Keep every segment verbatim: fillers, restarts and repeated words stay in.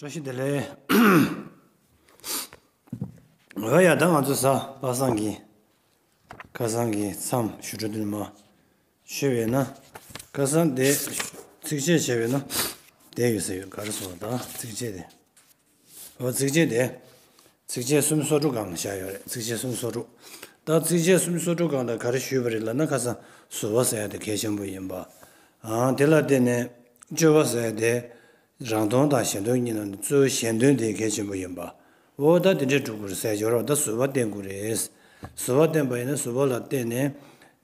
བཀྲ་ཤིས་བདེ་ལེགས། འོ་ཡ། ད་ང་ཚོ་གཟའ་པ་སངས་ཀྱི་ཁ་སང་གི་མཚམས་ཞུ་འཕྲོ་དུ་མ་ཞུས་པས་ན། ཁ་སང་དེ་ཚིགས་བཅད་བྱས་པས་ན་དེ་ཡོད་ས་ཡོད། ག་རེ་སོང་ད་ཚིགས་བཅད་དེ། འོ་ཚིགས་བཅད་དེ། ཚིགས་བཅད་སུམ་ཅུ་སོ་དྲུག་སྒང་ལ་བཞག་ཡོད་རེད། ཚིགས་བཅད་སུམ་ཅུ་སོ་དྲུག་ད་ཚིགས་བཅད་སུམ་ཅུ་སོ་དྲུག་སྒང་ལ་ག་རེ་ཞུས་པ་རེད་ལབ་ན། ཁ་སང་ཟུར་པ་ཟེར་ཡ་དེ་གལ་ཆེན་པོ་ཡིན་པ། ཨང་། དེ་ལ་བརྟེན་ནས་སྤྱོད་པ་ཟེར་ཡ་དེ། རང་དོན་དང་གཞན་དོན་གཉིས་ནང་ནས་གཙོ་བོ་གཞན་དོན་དེ་གལ་ཆེན་པོ་ཡིན་པ། འོ་ད་དེ་འདྲས་སྒྲུབ་དགོས་རེད་ཟེར་སྦྱོར་བ་ད་ཟུར་པ་བསྟེན་དགོས་རེད། ཟུར་པ་བསྟེན་པ་ཡིན་ན་ཟུར་པ་ལ་བརྟེན་ནས་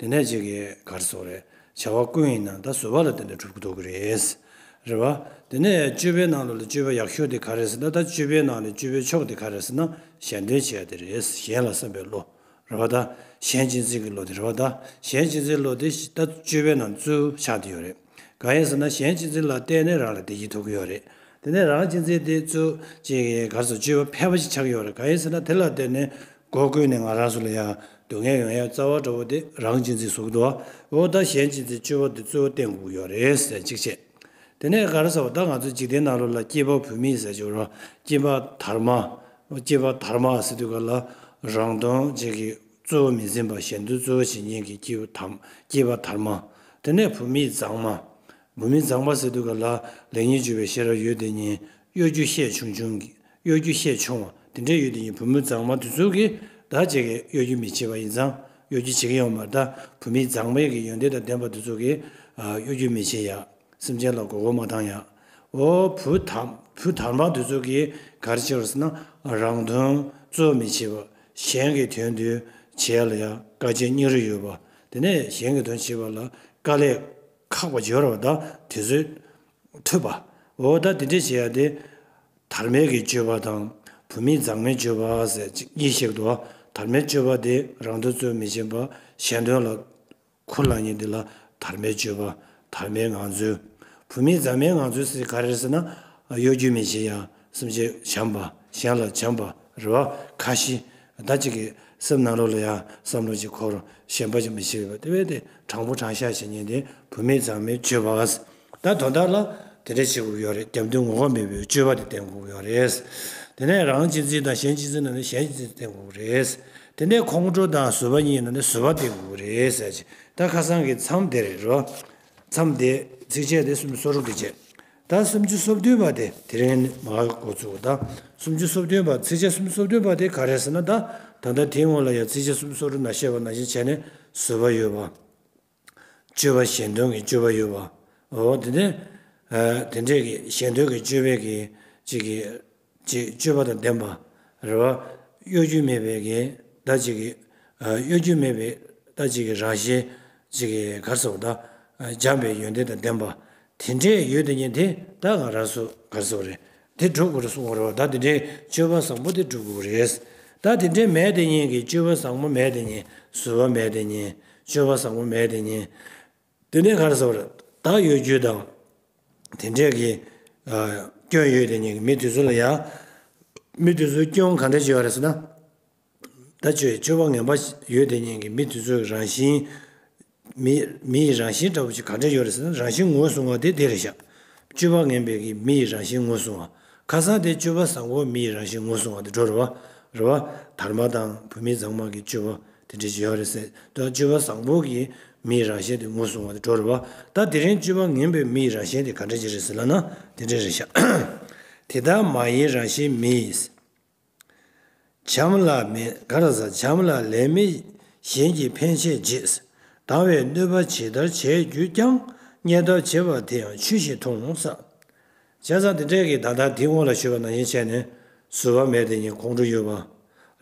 དེ་ནས་ཅིག་གི་ག་རེ་ཟེར་དགོས་རེད། བྱ་བ་ཀུན་ཡིན་ནའང་ད་ཟུར་པ་ལ་བརྟེན་ནས་སྒྲུབ་དགོས་རེད། རེད་བ། དེ་ནས་སྤྱོད་པའི་ནང་ལོགས་ལ་སྤྱོད་པ་ཡག་ཤོས་དེ་ག་རེ་ཟེར་ན། ད་སྤྱོད་པའི་ནང་ནས་སྤྱོད་པའི་མཆོག་དེ་ག་རེ་ཟེར་ན་གཞན་དོན་བྱེད་ཡ་དེ་རེད། གཞན་ལ་བསམ་པའི་བློ། རེད་བ་ད། གཞན་གཅེས་འཛིན་གྱི་བློ་དེ་རེད་བ་ད། གཞན་གཅེས་འཛིན་བློ་དེ་ད་སྤྱོད་པའི་ནང་གཙོ་བོ་ཆགས་བསྡད་ཡོད་རེད། གང་ཡིན་ཟེར་ན་གཞན་གཅེས་འཛིན་ལ་བརྟེན་ནས་རང་ལ་བདེ་སྐྱིད་ཐོབ་ཀྱི་ཡོད་རེད། དེ་ནས་རང་གཅེས་འཛིན་དེ་གཙོ་ཅིག་ག་རེ་ཟེར་སྤྱོད་པ་ཕལ་པ་ཞིག་ཆགས་ཀྱི་ཡོད་རེད། གང་ཡིན་ཟེར་ན་དེ་ལ་བརྟེན་ནས་སྒོ་ཀུན་ནས་ང་རང་ཚོ་ལ་ཡང་སྡུག་བསྔལ་ཡོང་ཡ་རྩ་བ་འདྲ་བོ་དེ་རང་གཅེས་འཛིན་བཟོ་གི་འདུག་འོ་ད་གཞན་གཅེས་འཛིན་སྤྱོད་པ་དེ་གཙོ་བོ་བསྟེན་དགོས་ཀྱི་ཡོད་རེད་ཟེར་གཅིག་བྱས། དེ་ནས་ག་རེ་ཟེར་བ་ད་ང་ཚོ་འཇིག་རྟེན་ནང་ལོགས་ལ་སྐྱེས་པ་བུད་མེད་ཟེར་གྱི་ཡོད་རེད། སྐྱེས་པ་དར་མ། སྐྱེས་པ་དར་མ་ཟེར་དུས་ག་ལ་རང་དོན་ཅིག་གི་གཙོ་བོ་མི་འཛིན་པ་གཞན་དོན་གཙོ་བོ་བྱེད་མཁན་གྱི་སྐྱེས་པ་དམ་སྐྱེས་པ་དར་མ། དེ་ནས་བུད་མེད་མཛངས་མ། བུད་མེད་མཛངས་མ་ཟེར་དུས་ག་ལ་ལེགས་ཉེས་འབྱེད་པའི་ཤེས་རབ་ཡོད་དེ་ཉིད་གཡོ་སྒྱུ་ཤས་ཆུང་ཆུང་གི་གཡོ་སྒྱུ་ཤས་ཆུང་བ་དེ་འདྲས་ཡོད་དེ་ཉིད་བུད་མེད་མཛངས་མ་དེ་ཚོ་གིས་ད་ཅིག་གི་གཡོ་སྒྱུ་མི་བྱེད་པ་ཡིན་ཙང་གཡོ་སྒྱུ་བྱེད་ཀྱི་ཡོད་མ་རེད། ད་བུད་མེད་མཛངས་མའི་གི་ཡོན་ཏན་དང་ལྡན་པ་དེ་ཚོ་གིས་གཡོ་སྒྱུ་མི་བྱེད་ཡ། སེམས་ཅན་ལ་མགོ་སྐོར་མ་བཏང་ཡ། འོ་བུ་དམ་བུ་དར་མ་དེ་ཚོ་གིས་ག་རེ་བྱེད་པ་ཟེར་ན་རང་དོན་གཙོ་བོ་མི་བྱེད་པ་གཞན་གྱི་དོན་དུ་བྱེད་ཡ་ལ་ཡ་དཀའ་སྤྱད་སྙིང་རུས་ཡོད་པ། དེ་ནས་གཞན་གྱི་དོན་བྱེད་པ་ལ་དཀའ་ལས་ཁག་པ་སྦྱོར་བ་དང་དུས་ཚོད་འཐུས་པ། འོ་ད་དེ་འདྲས་བྱེད་ཡ་དེ་དར་མའི་གི་སྤྱོད་པ་དང་བུད་མེད་མཛངས་མའི་སྤྱོད་པ་ཟེར་གཉིས་ཤིག་འདུག་དར་མའི་སྤྱོད་པ་དེ་རང་དོན་གཙོ་བོ་མི་བྱེད་པ་གཞན་དོན་ལ་ཁུར་ལ་ཉེ་འདི་ལ་དར་མའི་སྤྱོད་པ། དར་མའི་ངང་ཚུལ། བུད་མེད་མཛངས་མའི་ངང་ཚུལ་ཟེར་ག་རེ་རེད་ཟེར་ན། གཡོ་སྒྱུ་མི་བྱེད་ཡ། སེམས་ཅན་བྱམས་པ། གཞན་ལ་བྱམས་པ། རེ་བ་ཁ་ཞེ། ད་ཅིག་གི་སེམས་ནང་ལོགས་ལ་ཡ་བསམ་བློ་ཅིག་འཁོར། ཞེན་པ་ཅིག་མི་བྱེད་པ་དེ་བས་དེ་དྲང་པོ་དྲང་བཞག་བྱེད་ཉེན་དེ་བུད་མེད་མཛངས་མའི་སྤྱོད་པ། ད་དོན་དག་ལ་དེ་འདྲ་བྱེད་དགོས་ཡོད་རེད། རྒྱབ་མདུན་ངོ་ལྐོག་མེད་པའི་སྤྱོད་པ་དེ་བསྟེན་དགོས་ཡོད་རེད། དེ་ནས་རང་གཅེས་འཛིན་དང་གཞན་གཅེས་འཛིན་ནང་ནས་གཞན་གཅེས་འཛིན་བསྟེན་དགོས་རེད། དེ་ནས་ཁོང་ཁྲོ་དང་བཟོད་པ་གཉིས་ནང་ནས་བཟོད་པ་བསྟེན་དགོས་རེད་ཟེར་གྱི། ད་ཁ་སང་གི་མཚམས་དེ་རེད་རོ། མཚམས་དེ་ཚིགས་བཅད་དེ་སུམ་ཅུ་སོ་དྲུག་དེ་བྱས། ད་སུམ་ཅུ་སོ་བདུན་པ་དེ་དེ་རིང་མ་འགོ་ཚུགས། ད་སུམ་ཅུ་སོ་བདུན་པ་ཚིགས་བཅད་སུམ་ཅུ་སོ་བདུན་པ་དེ་ག་རེ་ཟེར་ན། ད་ད་ལྟ་དེའི་སྔོན་ལ་ཡང་ཚིགས་བཅད་སུམ་ཅུ་སོ་དྲུག་ནང་བཤད་པ་ནང་བཞིན་བྱས་ནས་བཟོད་པ་ཡོད་པ། སྤྱོད་པ་གཞན་དོན་གྱི་སྤྱོད་པ་ཡོད་པ། འོ་དེ་ནས་ཨ་དེ་འདྲས་ཀྱི་གཞན་དོན་གྱི་སྤྱོད་པའི་གི་ཅིག་གི་ཅིག་སྤྱོད་པ་དང་ལྡན་པ་རེད་བ། གཡོ་སྒྱུ་མེད་པའི་གི་ད་ཅིག་གི་ཨ་གཡོ་སྒྱུ་མེད་པའི་ད་ཅིག་གི་རང་བཞིན་ཅིག་གི་ག་རེ་ཟེར་བ་ད་ཨ་བྱམས་པའི་ཡོན་ཏན་དང་ལྡན་པ། དེ་འདྲས་ཡོད་དེ་ཉིད་དེ་ད་ང་རང་ཚོ་ག་རེ་ཟེར་བ་རེད། དེ་སྒྲུབ་དགོས་རེད་གསུངས་པ་རེད་བ། ད་དེ་འདྲའི་སྤྱོད་པ་བཟང་པོ་དེ་སྒྲུབ་དགོས་རེད། ད་དེ་འདྲའི་མེད་དེ་ཉིད་ཀྱི་སྤྱོད་པ་བཟང་པོ་མེད་དེ་ཉིད། བཟོད་པ་མེད་དེ་ཉིད། སྤྱོད་པ་བཟང་པོ་མེད་དེ་ཉིད། དེ་ནས་ག་རེ་ཟེར་བ་རེད། ད་གཡོ་སྒྱུ་དང་། དེ་འདྲས་ཀྱི་ཨ་སྐྱོན་ཡོད་དེ་ཉིད་ཀྱི་མི་དེ་ཚོ་ལ་ཡང་། མི་དེ་ཚོའི་སྐྱོན་ག་འདྲ་ཅིག་ཡོད་རེད་ཟེར་ན། ད་ཆོས་སྤྱོད་པ་ངན་པ་ཡོད་དེ་ཉིད་ཀྱི་མི་དེ་ཚོའི་རང་བཞིན། མི་མིའི་རང་བཞིན་འདྲ་བོ་ཅིག་ག་འདྲ་ཡོད་རེད་ཟེར་ན། རང་བཞིན་ངོས་བཟུང་བ་དེ་དེ་རེད་ཤག་སྤྱོད་པ་ངན་པའི་གི་མིའི་རང་བཞིན་ངོས་བཟུང་བ། ཁ་སང་དེ་སྤྱོད་པ་བཟང་པོ་མིའི་རང་བཞིན་ངོས་བཟུང་བ་དེ་འགྲོ་རེད་བ། རེད་བ། དར་མ་དང་བུད་མེད་མཛངས་མ་གི་སྤྱོད་པ་དེ་འདྲ་ཅིག་ཡོད་རེད་ཟེར། ད་སྤྱོད་པ་བཟང་པོ་གི་མིའི་རང་བཞིན་དེ་ངོས་བཟུང་བ་དེ་འགྲོ་རེད་བ། ད་དེ་རིང་སྤྱོད་པ་ངན་པའི་མིའི་རང་བཞིན་དེ་ག་འདྲ་ཅིག་རེད་ཟེར་ལབ་ན་དེ་འདྲ་རེད་ཤག་དེ་ལྟར་མ་ཡིན་རང་བཞིན་མིའི། བྱམས་ལ་མི་ག་རེ་ཟ། བྱམས་ལ་ལན་མི་གཞན་གྱིས་ཕན་ཆད་བྱེད། སྡང་བའི་གནོད་པ་ཇི་ལྟར་བྱས་གྱུར་ཀྱང་། བརྙས་ཐབས་བྱེད་པ་དེ་ཡང་ཆོས་བཞིན་མཐོང་ཟེར། བྱས་ཙང་དེ་འདྲས་ཀྱི་ད་ལྟ་དེའི་སྔོན་ལ་ཞུས་པ་ནང་བཞིན་བྱས་ནས་བཟོད་པ་མེད་དེ་ཉིད་ཁོང་ཁྲོ་ཡོད་པ།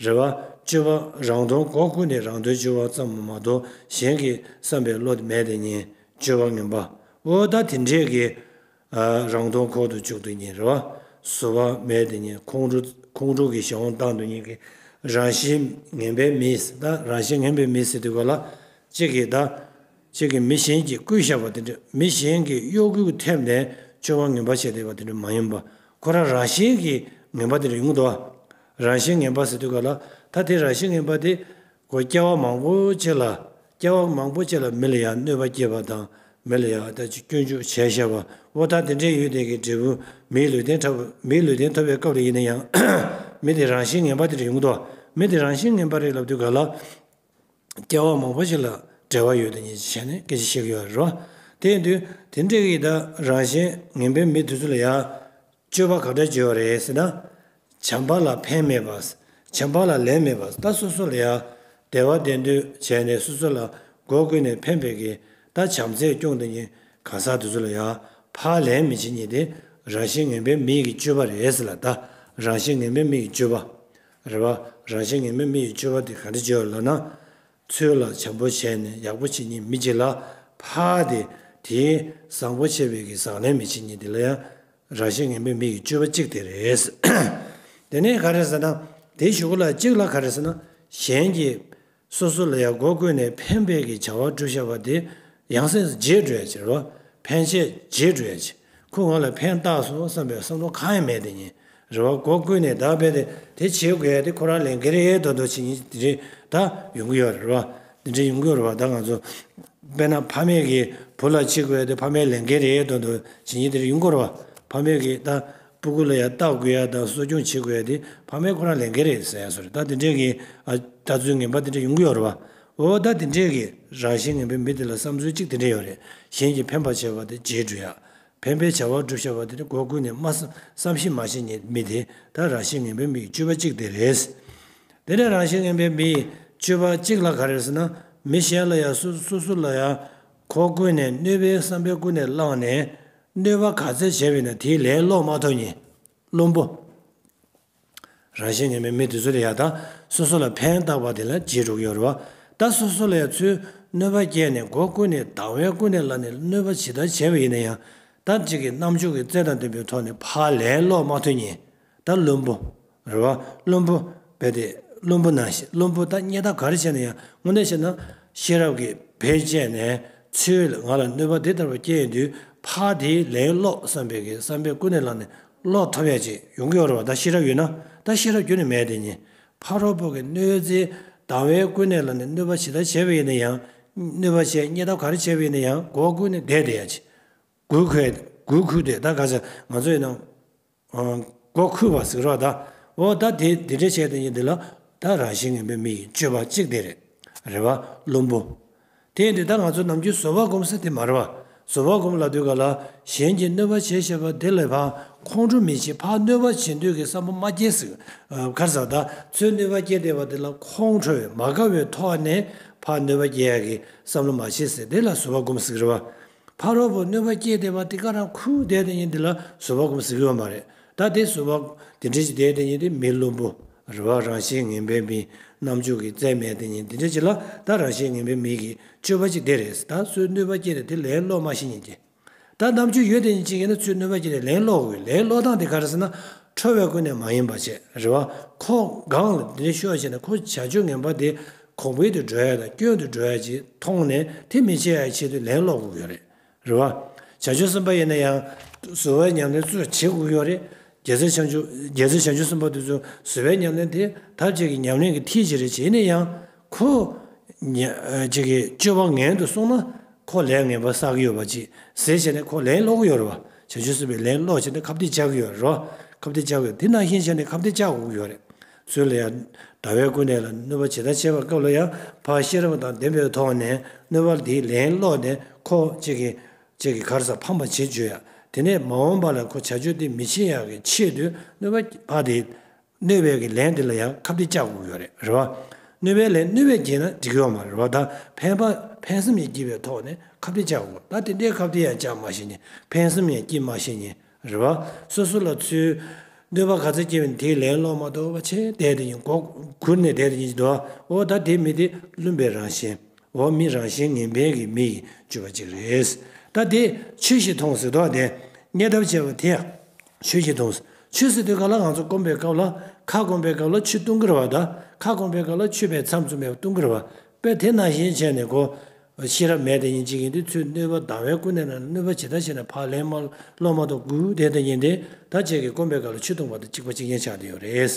རེད་བ། སྤྱོད་པ་རང་དོན་སྒོ་ཀུན་ནས་རང་དོན་སྤྱོད་པ་ཙམ་མ་གཏོགས་གཞན་གྱི་བསམ་པའི་བློ་དེ་མེད་དེ་ཉིད་སྤྱོད་པ་ངན་པ། འོ་ད་དེ་འདྲས་ཀྱི། ཨ་རང་དོན་ཁོག་ཏུ་བཅུག་དུས་ཉིད་རེད་བ། བཟོད་པ་མེད་དེ་ཉིད་ཁོང་ཁྲོ་ཁོང་ཁྲོ་གི་གཞན་དབང་བཏང་དུས་ཉིད་ཀྱི་རང་བཞིན་ངན་པའི་མི། ད་རང་བཞིན་ངན་པའི་མི་ཟེར་དུས་ག་ལ་གཅིག་གིས་ད་གཅིག་གིས་མི་གཞན་གྱིས་བསྐུལ་བཞག་པ་དེ་འདྲ། མི་གཞན་གྱིས་གཡོ་འགུལ་ཐེབས་ནས་སྤྱོད་པ་ངན་པ་བྱས་བསྡད་པ་དེ་འདྲ་མ་ཡིན་པ། ཁོ་རང་རང་བཞིན་གྱིས་ངན་པ་དེ་འདྲ་ཡོང་གི་འདུག་བ། རང་བཞིན་ངན་པ་ཟེར་དུས་ག་ལ་ད་དེ་རང་བཞིན་ངན་པ་དེ་ཁོ་སྐྱེ་བ་མང་པོ་ཅིག་ལ་སྐྱེ་བ་མང་པོ་ཅིག་ལ་མི་ལ་ཡང་གནོད་པ་སྐྱེལ་བ་དང་། མི་ལ་ཡང་ད་ཅིག་སྐྱོན་བརྗོད་བྱས་བཞག་པ། འོ་ད་དེ་འདྲའི་ཡུལ་དེ་གི་འབྲས་བུ་མིའི་ལུས་རྟེན་ཐོབ། མིའི་ལུས་རྟེན་ཐོབ་པའི་སྐབས་ལ་ཡིན་ན་ཡང་མི་དེ་རང་བཞིན་ངན་པ་དེ་འདྲ་ཡོང་གི་འདུག་མི་དེ་རང་བཞིན་ངན་པ་རེད་ལབ་དུས་ག་ལ། སྐྱེ་བ་མང་པོ་ཞིག་ལ་འབྲེལ་བ་ཡོད་དེ་ཉིད་ཅིག་བྱས་ནས་སྐད་ཆ་བཤད་ཀྱི་ཡོད་རེད་བ། དེ་ཡིན་དུས་དེ་འདྲའི་གི་ད་རང་བཞིན་ངན་པའི་མི་དེ་ཚོ་ལ་ཡང་། སྤྱོད་པ་ག་འདྲ་བྱེད་པ་རེད་ཟེར་ན། བྱམས་པ་ལ་ཕན་མེད་པ། བྱམས་པ་ལ་ལན་མེད་པ། ད་སོ་སོ་ལ་ཡང་བདེ་བ་བདེ་འདོད་བྱས་ནས་སོ་སོ་ལ་སྒོ་ཀུན་ནས་ཕན་པའི་གི་ད་བྱམས་བརྩེས་སྐྱོང་དེ་ཉིད་གང་ཟག་དེ་ཚོ་ལ་ཡང་ཕར་ལན་མི་བྱེད་མཁན་དེ་རང་བཞིན་ངན་པའི་མི་ཡི་གི་སྤྱོད་པ་རེད་ཟེར་ལ། ད་རང་བཞིན་ངན་པའི་མི་ཡི་སྤྱོད་པ་རེད་བ། རང་བཞིན་ངན་པའི་མི་ཡི་སྤྱོད་པ་དེ་ག་འདྲ་བྱེད་པ་ལབ་ན། ཚུལ་ལ་བྱམས་པོ་བྱས་ནས་ཡག་པོ་བྱེད་མཁན་མི་གཅིག་ལ་ཕར་དེ་དེའི་བཟང་པོ་བྱེད་པའི་གི་བཟང་ལན་མི་བྱེད་མཁན་དེ་ལ་ཡང་། རང་བཞིན་ངན་པའི་མི་ཡི་སྤྱོད་པ་གཅིག་དེ་རེད། དེ་ནས་ག་རེ་ཟེར་ན། དེའི་གཞུག་གུ་ལ་གཅིག་ལ་ག་རེ་ཟེར་ན། གཞན་གྱིས་སོ་སོ་ལ་ཡང་སྒོ་ཀུན་ནས་ཕན་པའི་གི་བྱ་བ་བསྒྲུབས་བཞག་པ་དེ་ཡང་སེམས་བརྗེད་འགྲོ་ཡ་ཅིག་རེད་བ། ཕན་ཆད་བརྗེད་འགྲོ་ཡ་ཅིག་ཁོ་ང་ལ་ཕན་བཏགས་སོང་བསམ་པའི་བསམ་བློ་གང་ཡང་མེད་དེ་ཉིད་རེད་བ། སྒོ་ཀུན་ནས་བདག་པས་དེ་དེ་བྱེད་དགོས་ཡ་དེ་ཁོ་རང་ལས་འགན་རེད་མདོག་མདོག་བྱེད་མཁན་དེ་འདྲས་ད་ཡོང་གི་ཡོད་རེད་བ། དེ་འདྲས་ཡོང་གི་ཡོད་རེད་བ། ད་ང་ཚོ། དཔེར་ན་ཕ་མས་ཀྱིས་བུ་ལ་བྱེད་དགོས་ཏེ་ཕ་མའི་ལས་འགན་རེད་མདོག་མདོག་བྱེད་མཁན་དེ་འདྲ་ཡོང་གི་རེད་བ། ཕ་མས་ཀྱིས་ད་སྤུ་གུ་ལ་ཡང་བལྟ་དགོས་ཡ་དང་གསོ་སྐྱོང་བྱེད་དགོས་ཡ་དེ་ཕ་མའི་ཁོ་རང་ལས་འགན་རེད་ཟེར་ཡ་བཟོ་རེད། ད་དེ་འདྲས་ཀྱི་ཨ་ལྟ་ཚུལ་ངན་པ་དེ་འདྲ་ཡོང་གི་ཡོད་རེད་བ། འོ་ད་དེ་འདྲས་ཀྱི་རང་བཞིན་ངན་པའི་མི་དེ་ལ་བསམ་ཚུལ་གཅིག་དེ་འདྲས་ཡོད་རེད། གཞན་གྱིས་ཕན་པ་བྱས་པ་དེ་བརྗེད་འགྲོ་ཡ། ཕན་པའི་བྱ་བ་བསྒྲུབས་བཞག་པ་དེ་ནི་སྒོ་ཀུན་ནས་མ་བསམ་བསམ་ཤེས་མ་ཤེས་ཉིད་མི་དེ་ད་རང་བཞིན་ངན་པའི་མི་ཡི་སྤྱོད་པ་གཅིག་དེ་རེད། དེ་ནས་རང་བཞིན་ངན་པའི་མི་ཡི་སྤྱོད་པ་གཅིག་ལ་ག་རེ་ཟེར་ན། མི་གཞན་ལ་ཡང་སོ་སོ་སོ་ལ་ཡང་ཁོ་ཀུན་ནས་གནོད་པའི་བསམ་པའི་ཀུན་ནས་བསླངས་ནས་གནོད་པ་ག་ཚད་བྱས་པ་ཡིན་ན་དེའི་ལན་སློག་མ་ཐུབ་ཉིད་བླུན་པོ། རང་བཞིན་ངན་པའི་མི་དེ་ཚོ་ལ་ཡང་ད་སོ་སོ་ལ་ཕན་བཏགས་པ་དེ་ལ་བརྗེད་འགྲོ་གི་ཡོད་རེད་བ། ད་སོ་སོ་ལ་ཡང་ཚུར་གནོད་པ་བསྐྱལ་ནས་སྒོ་ཀུན་ནས་སྡང་བའི་ཀུན་ནས་བསླངས་ནས་གནོད་པ་ཇི་ལྟར་བྱས་པ་ཡིན་ན་ཡང་། ད་གཅིག་གི་རྣམ་འགྱུར་གྱི་རྩལ་དང་ལྡན་པའི་ཐོག་ནས་ཕར་ལན་སློག་མ་ཐུབ་ཉིད། ད་བླུན་པོ། རེད་བ། བླུན་པོ། རྦད་དེ་བླུན་པོ་ནང་བཞིན་བླུན་པོ་ད་རྙེད་ཐབས་ག་རེ་བྱས་ན་ཡང་དངོས་གནས་བྱས་ན་ཤེས་རབ་ཀྱི་བེད་སྤྱད་ནས་ཚུར་ང་ལ་གནོད་པ་འདི་ལྟ་བུ་སྐྱེལ་ཡོང་དུས་ཕར་དེའི་ལན་སློག་བསམ་པའི་གི་བསམ་པའི་ཀུན་ནས་བསླངས་ནས་སློག་ཐུབ་ཡ་ཅིག་ཡོང་གི་ཡོད་རེད་བ། ད་ཤེས་རབ་ཡོད་ན། ད་ཤེས་རབ་ཁྱོན་ནས་མེད་དེ་ཉིད་ཕ་རོལ་པོ་གི་གནོད་འཚེ་སྡང་བའི་ཀུན་ནས་བསླངས་ནས་གནོད་པ་ཇི་ལྟར་བྱས་པ་ཡིན་ན་ཡང་། གནོད་པ་བྱས་རྙེད་ཐབས་ག་རེ་བྱས་པ་ཡིན་ན་ཡང་སྒོ་ཀུན་ནས་བསྡད་བསྡད་ཡ་ཅིག་སྒུག་ཁུག་སྒུག་ཁུག་དེ་ད་ག་ཚོད་ང་ཚོ་ཡིན་ན། སྒོ་ཁུག་པ་ཟེར་རོགས་ད། འོ་ད་དེ་དེ་འདྲ་བྱས་དེ་ཉིད་འདི་ལ་ད་རང་བཞིན་ངན་པའི་མི་ཡི་སྤྱོད་པ་གཅིག་དེ་རེད། རེད་བ། བླུན་པོ། དེ་ཡིན་དུས་ད་ང་ཚོ་ནམ་རྒྱུན་བཟོད་པ་སྒོམ་ས་དེ་མ་རེད་བ། བཟོད་པ་སྒོམ་ལབ་དུས་ག་ལ་གཞན་གྱིས་གནོད་པ་བྱས་བཞག་པ་དེ་ལ་ཕར་ཁོང་ཁྲོ་མི་བྱེད། ཕར་གནོད་པ་བྱེད་འདོད་ཀྱི་བསམ་བློ་མ་སྐྱེ་ཟེར། ག་རེ་ཟེར་ད་ཚུར་གནོད་པ་སྐྱེལ་བསྡད་པ་དེ་ལ་ཁོང་ཁྲོས་མ་དགའ་བའི་ཐོག་ནས་ཕར་གནོད་པ་སྐྱེལ་ཡག་གི་བསམ་བློ་མ་བྱེད་ཟེར་དེ་ལ་བཟོད་པ་སྒོམ་ཟེར་གི་རེད་བ། ཕ་རོལ་པོ་གནོད་པ་སྐྱེལ་བསྡད་པ་དེ་ག་རང་ཁུར་བསྡད་དེ་ཉིད་འདི་ལ་བཟོད་པ་སྒོམ་ཟེར་གི་ཡོད་མ་རེད། ད་དེ་བཟོད་པ་དེ་འདྲ་ཞིག་བསྡད་དེ་ཉིད་དེ་མི་བླུན་པོ་རེད་བ། རང་བཞིན་ངན་པའི་མི་རྣམ་འགྱུར་གྱི་རྩལ་མེད་དེ་ཉིད་དེ་འདྲ་ཅིག་ལ་ད་རང་བཞིན་ངན་པའི་མི་གི་སྤྱོད་པ་ཅིག་དེ་རེད། ད་ཚུར་གནོད་པ་སྐྱེལ་ནས་དེ་ལན་སློག་མ་ཤེས་ཉིད་ཀྱི། ད་རྣམ་འགྱུར་ཡོད་དེ་ཉིད་ཅིག་ཡིན་ན་ཚུར་གནོད་པ་སྐྱེལ་ནས་ལན་སློག་དགོས། ལན་སློག་སྟངས་དེ་ག་རེ་ཟེར་ན་ཁྲོ་བའི་ཀུན་ནས་མ་ཡིན་པ་བྱས་རེད་བ། ཁོ་སྒང་ལ་དེ་འདྲ་ཤོད་བྱས་ན་ཁོ་བྱ་སྤྱོད་ངན་པ་དེ་གོང་འཕེལ་དུ་འགྲོ་ཡ་དང་སྐྱོན་དུ་འགྲོ་ཡ་ཅིག་མཐོང་ནས་དེ་མི་བྱེད་ཡ་ཆེད་དུ་ལན་སློག་དགོས་ཡོད་རེད། རེད་བ། བྱང་ཆུབ་སེམས་དཔའ་ཡིན་ན་ཡང་བཟོད་པའི་ཉམས་ལེན་ཚུར་བྱེད་དགོས་ཡོད་རེད། རྒྱལ་སྲས་བྱང་ཆུབ་རྒྱལ་སྲས་བྱང་ཆུབ་སེམས་དཔའ་དེ་ཚོ་བཟོད་པའི་ཉམས་ལེན་དེ་ཐབས་ཅིག་གི་ཉམས་ལེན་གྱི་ཐིག་ཅིག་རེད་བྱས་ནས་ཡང་ཁོ་ཉ་ཅིག་གི་སྤྱོད་པ་ངན་དུ་སོང་ན་ཁོ་ལས་ངན་པ་བསགས་ཀྱི་ཡོད་པ་ཅིག་ཟེར་བྱས་ནས་ཁོ་ལན་སློག་གི་ཡོད་རེད་བ། བྱང་ཆུབ་སེམས་དཔའི་ལན་སློག་བྱས་ནས་ཁ་གཏད་བཅག་གི་ཡོད་རེད་བ། ཁ་གཏད་བཅག་གི་ཡོད། དེ་ནང་བཞིན་བྱས་ནས་ཁ་གཏད་བཅག་དགོས་ཀྱི་ཡོད་རེད། ཚུལ་ལ་ཡང་ཟླ་བའི་ཀུན་ནས་ལ་གནོད་པ་ཇི་ལྟར་བྱེད་པའི་སྐབས་ལ་ཡང་ཕར་ཤེས་རབ་དང་ལྡན་པའི་ཐོག་ནས་གནོད་པ་དེའི་ལན་སློག་ནས་ཁོ་གཅིག་གིས་གཅིག་གིས་ག་རེ་ཟེར་ཕམ་པ་བྱེད་བཅུག་ཡ། དེ་ནས་མ་འོངས་པ་ལ་ཁོ་བྱ་སྤྱོད་དེ་མི་བྱེད་ཡག་གི་ཆེད་དུ་གནོད་པ་ཕར་དེ་གནོད་པའི་གི་ལན་དེ་ལ་ཡང་ཁ་གཏད་བཅག་དགོས་ཡོད་རེད། རེད་བ། གནོད་པའི་ལན་གནོད་པས་བརྒྱན་ན་འགྲིག་གི་ཡོད་མ་རེད་བ། ད་ཕན་པ་ཕན་སེམས་ཡང་སྐྱིད་པའི་ཐོག་ནས་ཁ་གཏད་བཅག་དགོས། ད་དེ་འདྲའི་ཁ་གཏད་ཡང་བཅག་མ་ཤེས་ཉིན་ཕན་སེམས་ཡང་སྐྱིད་མ་ཤེས་ཉིན། རེད་བ། སོ་སོ་ལ་ཚུར་གནོད་པ་ག་ཚོད་སྐྱེལ་བ་ཡིན་དེའི་ལན་སློག་མ་ཐུབ་པ་བྱས་བསྡད་དེ་ཡིན་གོ་གུར་ནས་བསྡད་དེ་ཡིན་འདུག་འོ་ད་དེ་མི་དེ་བླུན་པའི་རང་བཞིན། འོ་མི་རང་བཞིན་ངན་པའི་གི་མི་ཡི་སྤྱོད་པ་ཅིག་རེད། ད་དེ་ཆོས་བཞིན་མཐོང་ཟེར་དོ། དེ་རྙེད་ཐབས་བྱས་པ་དེ་ཡང་ཆོས་བཞིན་མཐོང་ཟེར། ཆོས་ཟེར་དུས་ག་ལ་ང་ཚོ་སྐོམ་པའི་སྐབས་ལ་ཁ་སྐོམ་པའི་སྐབས་ལ་ཆུ་བཏུང་གི་རེད་བ། ད་ཁ་སྐོམ་པའི་སྐབས་ལ་ཆུ་བས་མཚམས་མཚམས་པས་བཏུང་གི་རེད་བ། དཔེ་དེ་ནང་བཞིན་བྱས་ནས་གོ། ཤེས་རབ་མེད་དེ་ཡིན་གཅིག་ཡིན་དུས་ཚུར་གནོད་པ་ལྡང་བའི་ཀུན་ནས་ན་གནོད་པ་ཇི་ལྟར་བྱས་ན་ཕར་ལན་མ་སློག་མ་ཐུབ་སྒུག་བསྡད་དེ་ཡིན་ཏེ་ད་ཁྱེད་ཀྱི་སྐོམ་པའི་སྐབས་ལ་ཆུ་བཏུང་བ་དང་གཅིག་པ་གཅིག་རྐྱང་ཆགས་བསྡད་ཡོད་རེད།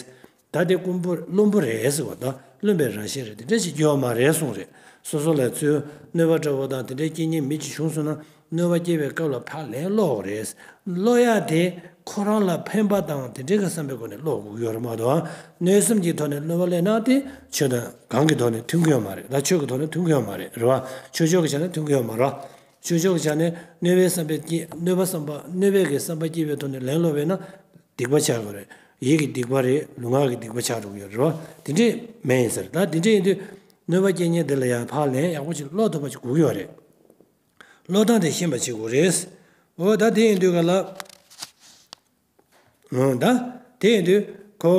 ད་དེ་ཀུན་པོ་བླུན་པོ་རེད་ཟེར་བ་དང་བླུན་པའི་རང་བཞིན་རེད། དེ་འདྲ་ཞིག་སྐྱེ་བ་མ་རེད་གསུངས་རེད། སོ་སོ་ལ་ཚུར་གནོད་པ་འདྲ་བོ་དང་དེ་འདྲའི་སྐྱེ་ཉེན་མི་གཅིག་བྱུང་སོང་ན་ གནོད་པ་སྐྱེལ་བའི་སྐབས་ལ་ཕར་ལན་སློག་དགོས་རེད། སློག་ཡ་དེ་ཁོ་རང་ལ་ཕན་པ་དང་དེ་འདྲའི་གི་བསམ་པའི་སྒོ་ནས་སློག་དགོས་ཀྱི་ཡོད་རེད་མ་གཏོགས། གནོད་སེམས་ཀྱི་ཐོག་ནས་གནོད་པ་སླེབས་ན་དེ་ཆོས་དང་གང་གི་ཐོག་ནས་མཐུན་གྱི་ཡོད་མ་རེད། ད་ཆོས་ཀྱི་ཐོག་ནས་མཐུན་གྱི་ཡོད་མ་རེད། རེད་བ། ཆོས་ཕྱོགས་ཀྱི་ཆ་ནས་མཐུན་གྱི་ཡོད་མ་རེད། ཆོས་ཕྱོགས་ཀྱི་ཆ་ནས་གནོད་པའི་བསམ་པ་སྐྱེ་གནོད་པ་བསམ་པ་གནོད་པའི་གི་བསམ་པ་སྐྱེ་བའི་ཐོག་ནས་ལན་སློག་པས་ན་སྡིག་པ་ཆགས་དགོས་རེད། ཡིད་ཀྱི་སྡིག་པ་རེད། ལུས་ངག་གི་སྡིག་པ་ཆགས་འགྲོ་གི་ཡོད་རེད་བ། དེ་འདྲས་མེད་ཡིན་ཟེར། ད་དེ་འདྲས་ཡིན་དུས་གནོད་པ་སྐྱེལ་མཁན་དེ་ལ་ཡང་ཕར་ལན་ཡག་པོ་ཅིག་སློག་ཐུབ་པ་ཅིག་དགོས་ཀྱི་ཡོད་རེད། བློ་སྟངས་དེ་ཤེས་པ་བྱེད་དགོས་རེད། འོ་ད་དེ་ཡིན་དུས་ག་ལ། འོ་ད་དེ་ཡིན་དུས་ཁོ།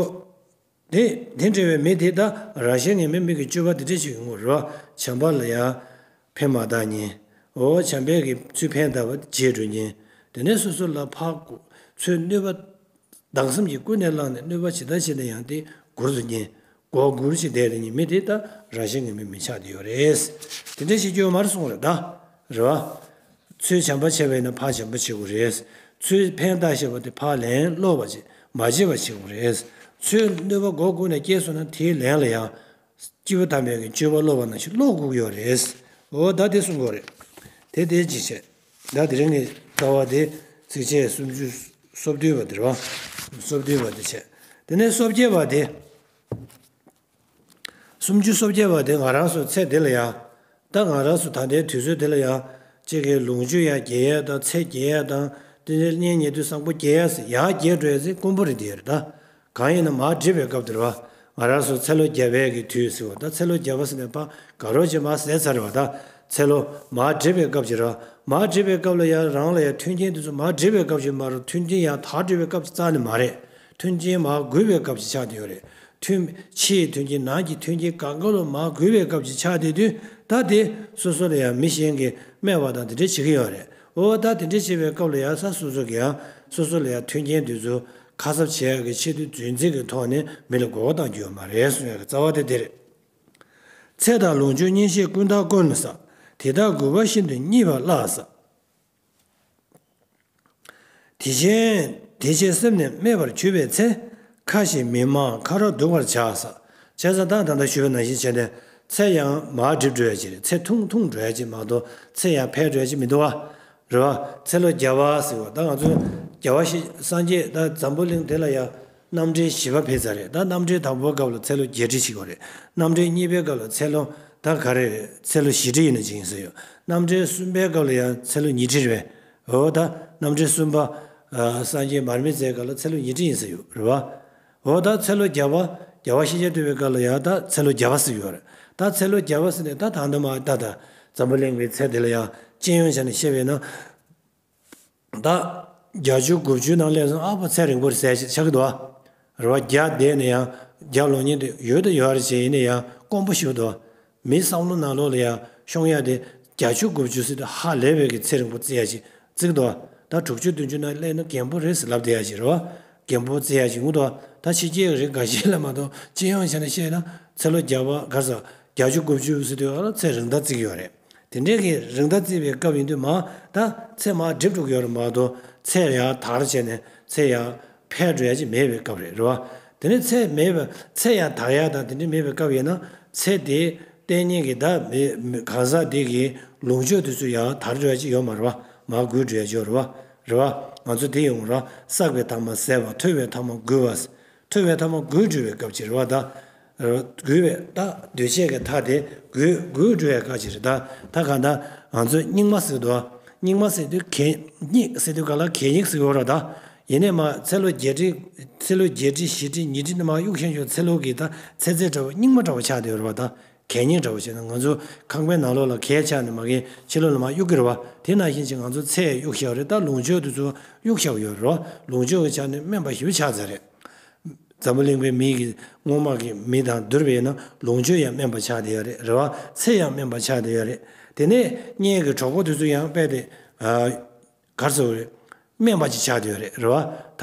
དེ་དེ་འདྲ་བའི་མི་དེ་ད་རང་གཞན་ངེས་མེད་མི་གི་སྤྱོད་པ་དེ་འདྲ་ཞིག་ཡོང་གི་རེད། བྱམས་པ་ལ་ཡང་ཕན་མ་བཏགས་མཁན། འོ་བྱམས་པའི་གི་ཚུལ་ཕན་བཏགས་པ་བརྗེད་འགྲོ་མཁན། དེ་ནས་སོ་སོ་ལ་ཕར་ཚུར་གནོད་པ་སྡང་སེམས་ཀྱིས་ཀུན་ནས་བསླངས་ནས་གནོད་པ་ཇི་ལྟར་བྱས་ན་ཡང་དེ་སྒུར་དུ་ཉན། མགོ་སྒུར་ཅིག་བསྡད་དེ་ཉིན་མི་དེ་ད་རང་གཞན་ངེས་མེད་མི་ཆགས་དེ་ཡོད་རེད། དེ་འདྲ་ཞིག་སྐྱོན་མར་སོང་རེད་ད། རེད་བ། ཚུར་བྱམས་པ་བྱས་པ་ཡིན་ན་ཕར་བྱམས་པ་བྱེད་དགོས་རེད། ཚུར་ཕན་བཏགས་ཤེས་པ་དེ་ཕར་ལན་སློག་པ་བྱེད་མ་བྱེད་པ་བྱེད་དགོས་རེད། ཚུར་གནོད་པ་མགོ་སྒུར་ནས་སྐྱེས་སོང་ན་དེའི་ལན་ལ་ཡང་སྐྱེས་བུ་དམ་པའི་གི་སྤྱོད་པ་སློབ་པ་ནང་བཞིན་སློབ་དགོས་ཀྱི་ཡོད་རེད། འོ་ད་དེ་གསུང་དགོས་རེད། དེ་དེ་ཅི་བྱེད། ད་དེ་རིང་གི་རྩ་བ་དེ་ཚིགས་བཅད་སུམ་ཅུ་སོ་བདུན་པ་དེ་རེད་བ། སོ་བདུན་པ་དེ་བྱས། དེ་ནས་སོ་བརྒྱད་པ་དེ། སུམ་ཅུ་སོ་བརྒྱད་པ་དེ་ང་རང་ཚོ་ཚེ་འདི་ལ་ཡང་། ད་ང་རང་ཚོ་ད་ལྟའི་དུས་ཚོད་འདི་ལ་ཡང་། གཅིག་གི་ལོངས་སྤྱོད་ཡར་རྒྱས་ཡས་དང་ཚད་རྒྱས་ཡས་དང་། དེ་ནས་གཉེན་ཉེ་དུ་བཟང་པོ་རྒྱས་ཡས་ཟེར་ཡར་རྒྱས་འགྲོ་ཡས་ཟེར་དཀོན་པོ་རེད་དེ་རེད་ད། གང་ཡིན་ན་མར་འགྲིབ་པའི་སྐབས་དེ་རེད་བ། ང་རང་ཚོ་ཚེ་ལོ་བརྒྱ་པའི་གི་དུས་ཟེར་བ་ད། ཚེ་ལོ་བརྒྱ་པ་ཟེར་ནས་ཕར་དགའ་རོགས་ཅིག་མར་ཟད་ཚར་རེད་བ་ད། ཚེ་ལོ་མར་འགྲིབ་པའི་སྐབས་ཅིག་རེད་བ། མར་འགྲིབ་པའི་སྐབས་ལ་ཡང་རང་ལ་ཡང་མཐུན་རྐྱེན་དེ་ཚོ་མར་འགྲིབ་པའི་སྐབས་ཅིག་མ་རེད། མཐུན་རྐྱེན་ཡང་དར་འགྲོ་བའི་སྐབས་ཅིག་རྩ་ནས་མ་རེད། མཐུན་རྐྱེན་མར་རྒུད་པའི་སྐབས་ཅིག་ཆགས་བསྡད་ཡོད་རེད། མཐུན། ཕྱིའི་མཐུན་རྐྱེན་ནང་གི་མཐུན་རྐྱེན་གང་ག་ལོ་མར་རྒུད་པའི་སྐབས་ཅིག་ཆགས་བསྡད་དུས་ད་དེ་སོ་སོ་ལ་ཡང་མི་གཞན་གྱིས་སྨད་པ་དང་དེ་འདྲ་བྱེད་ཀྱི་ཡོད་རེད། འོ་ད་དེ་འདྲ་བྱེད་པའི་སྐབས་ལ་ཡང་ས་སོ་སོ་གི་ཡང་སོ་སོ་ལ་ཡང་མཐུན་རྐྱེན་དེ་ཚོ་ཁ་གསབ་བྱེད་ཡག་གི་ཆེད་དུ་རྫུན་ཚིག་གི་ཐོག་ནས་མི་ལ་མགོ་སྐོར་གཏང་རྒྱུ་ཡོད་མ་རེད་གསུང་ཡག་གི་རྩ་བ་དེ་དེ་རེད། ཚེ་དང་ལོངས་སྤྱོད་གཉེན་བཤེས་ཀུན་བརྟགས་ཀུན་ཟ། དེ་དག་རྒུད་པ་ཤིན་ཏུ་རྙེད་པ་ལ་ཟ། དེ་བཞིན་དེ་བཞིན་སེམས་ནི་སྨད་པར་གྱུར་པའི་ཚེ། ཁ་ཞེས་མི་སྨྲ་ཁ་རོག་འདུག་པར་བྱ་ཟ། བྱས་ཙང་ད་ད་ལྟ་ཞུས་པ་ནང་བཞིན་བྱས་ནས་ཚེ་ཡང་མར་འགྲིབ་འགྲོ་ཡ་ཅིག་རེད། ཚེ་ཐུང་ཐུང་འགྲོ་ཡ་ཅིག་མ་གཏོགས་ཚེ་ཡང་འཕེལ་འགྲོ་ཡ་ཅིག་མི་འདུག་བ། རེད་བ། ཚེ་ལོ་བརྒྱ་པ་ཟེར་བ་ད་ང་ཚོ་བརྒྱ་པ་ཞིག་སངས་རྒྱས་ད་འཛམ་བུ་གླིང་དེ་ལ་ཡང་རྣམ་འདྲེན་བཞི་པ་ཕེབས་ཚར་རེད། ད་རྣམ་འདྲེན་དང་པོའི་སྐབས་ལ་ཚེ་ལོ་བརྒྱད་ཁྲི་ཞིག་ཡོད་རེད། རྣམ་འདྲེན་གཉིས་པའི་སྐབས་ལ་ཚེ་ལོ་ད་ག་རེ་རེད། ཚེ་ལོ་བཞི་ཁྲི་ཡིན་ན་ཅིག་ཡིན་ས་ཡོད། རྣམ་འདྲེན་གསུམ་པའི་སྐབས་ལ་ཡང་ཚེ་ལོ་ཉི་ཁྲི་རེད། འོ་ད་རྣམ་འདྲེན་གསུམ་པ། ཨ། སངས་རྒྱས་མར་མེ་མཛད་སྐབས་ལ་ཚེ་ལོ་ཉི་ཁྲི་ཡིན་ས་ཡོད་རེད་བ། འོ་ད་ཚེ་ལོ་བརྒྱ་པ། རྒྱལ་བ་ཤཱཀྱ་ཐུབ་པའི་སྐབས་ལ་ཡང་ད་ཚེ་ལོ་བརྒྱ་པ་ཟེར་གྱི་ཡོད་རེད། ད་ཚེ་ལོ་བརྒྱ་པ་ཟེར་ནས་ད་ད་ལྟ་མ་ད་ད་འཛམ་བུ་གླིང་གི་ཚེ་འདི་ལ་ཡང་སྤྱི་ཡོངས་བྱས་ནས་བཤད་པས་ན། ད་བརྒྱད་ཅུ་དགུ་བཅུ་ནང་སླེབས་སོང་ཨ་ཕ་ཚེ་རིང་པོ་རེད་ཟེར་ཆགས་ཀྱི་འདུག་ཨ། རེད་བ། བརྒྱ་བསྡད་ནས་ཡང་བརྒྱ་ལོན་མཁན་དེ་ཡོད་དང་ཡོད་རེད་ཅེས་ཡིན་ན་ཡང་དཀོན་པོ་ཞིག་འདུག་ཨ། མིའི་བསམ་བློ་ནང་ལོགས་ལ་ཡང་ཤོང་ཡ་དེ་བརྒྱད་ཅུ་དགུ་བཅུ་ཟེར་དུས་ཧ་ལས་པའི་གི་ཚེ་རིང་པོ་བརྩི་ཡ་ཅིག་བརྩི་གི་འདུག་ད་དྲུག་ཅུ་བདུན་ཅུ་ནང་སླེབས་ན་རྒན་པོ་རེད་ཟེར་ལབ་བསྡད་ཡ་ཅིག་རེད་བ། རྒན་པོ་བརྩི་ཡ་ཅིག་ཡོང་གི་འདུག་ད་ཕྱི་རྒྱལ་གྱི་རིགས་འགའ་ཤས་ལ་མ་གཏོགས་སྤྱི་ཡོངས་བྱས་ནས་བཤད་ན་ཚེ་ལོ་བརྒྱ་པ་ག་ས་བརྒྱད་ཅུ་དགུ་བཅུ་ཟེར་དུས་ཨ་ལ་ཚེ་རིང་ཐག་བརྩི་གི་ཡོད་རེད། དེ་འདྲའི་གི་རིང་ཐག་བརྩི་བའི་སྐབས་ཡིན་དུས་མ་ད་ཚེ་མར་འགྲིབ་འགྲོ་གི་ཡོད་རེད་མ་གཏོགས་ཚེ་ཡར་དར་བྱས་ནས་ཚེ་ཡར་འཕེལ་འགྲོ་ཡ་ཅིག་མེད་པའི་སྐབས་རེད་རེད་བ། དེ་ནས་ཚེ་མེད་པ་ཚེ་ཡར་དར་ཡ་དང་དེ་འདྲ་མེད་པའི་སྐབས་ཡིན་ན་ཚེ་དེ་ལྟས་ངན་གྱི་ད་མེད་གང་ཟག་དེ་གི་ལོངས་སྤྱོད་དེ་ཚོ་ཡར་དར་འགྲོ་ཡ་ཅིག་ཡོད་མ་རེད་བ། མར་རྒུད་འགྲོ་ཡ་ཅིག་ཡོད་རེད་བ། རེད་བ། ང་ཚོ་དེ་ཡོང་ར་བསགས་པའི་ཐ་མ་ཟད་པ་ཐོས་པའི་ཐ་མ་རྒུད་པ། ཐོས་པའི་ཐ་མ་རྒུད་འགྲོ་བའི་སྐབས་ཅིག་རེད་བ་ད། རྒུད་པའི་ད་འདུས་བྱས་ཀྱི་མཐའ་དེ་རྒུད་རྒུད་འགྲོ་བའི་སྐབས་ཅིག་རེད་ད། ད་གང་ལྟར་ང་ཚོས་སྙིགས་མ་ཟེར་འདུག་བ། སྙིགས་མ་ཟེར་དུས་གད་སྙིགས་ཟེར་དུས་ག་ལ་གད་སྙིགས་ཟེར་གྱི་ཡོད་རེད་ད། ཡིན་ནའི་མ་ཚེ་ལོ་བརྒྱད་ཁྲི་ཚེ་ལོ་བརྒྱད་ཁྲི་བཞི་ཁྲི་ཉི་ཁྲི་ནས་མ་གཡུག་བཞིན་ཡོད་ཚེ་ལོ་གི་ད་ཚེ་ཚད་འདྲ་བོ་སྙིགས་མ་འདྲ་བོ་ཆགས་བསྡད་ཡོད་རེད་བ་ད། གད་སྙིགས་འདྲ་བོ་བྱས་ན་ང་ཚོ་ཁང་པའི་ནང་ལོགས་ལ་གད་ཆགས་ནས་མ་གི་ཕྱི་ལོགས་ལ་མ་གཡུག་གི་རེད་བ། དེ་ནང་བཞིན་ཅིག་ང་ཚོ་ཚེ་གཡུག་བཞག་རེད་ད། ལོངས་སྤྱོད་དེ་ཚོ་གཡུག་བཞག་ཡོད་རེད་བ། ལོངས་སྤྱོད་ཀྱི་ཆ་ནས་སྨན་པ་ཞེ་པོ་ཆགས་ཚར་རེད། འཛམ་བུ་གླིང་པའི་མི་གི་སྔོན་མ་གི་མི་དང་བསྡུར་བས་ན་ལོངས་སྤྱོད་ཡང་སྨན་པ་ཆགས་བསྡད་ཡོད་རེད་རེད་བ། ཚེ་ཡང་སྨན་པ་ཆགས་བསྡད་ཡོད་རེད། དེ་ནས་གཉེན་གྱི་གྲོགས་པོ་དེ་ཚོ་ཡང་དཔེ་དེ། གར་སོང་རེད། སྨན་པ་ཅིག་ཆགས་བསྡད་ཡོད་རེད་རེད་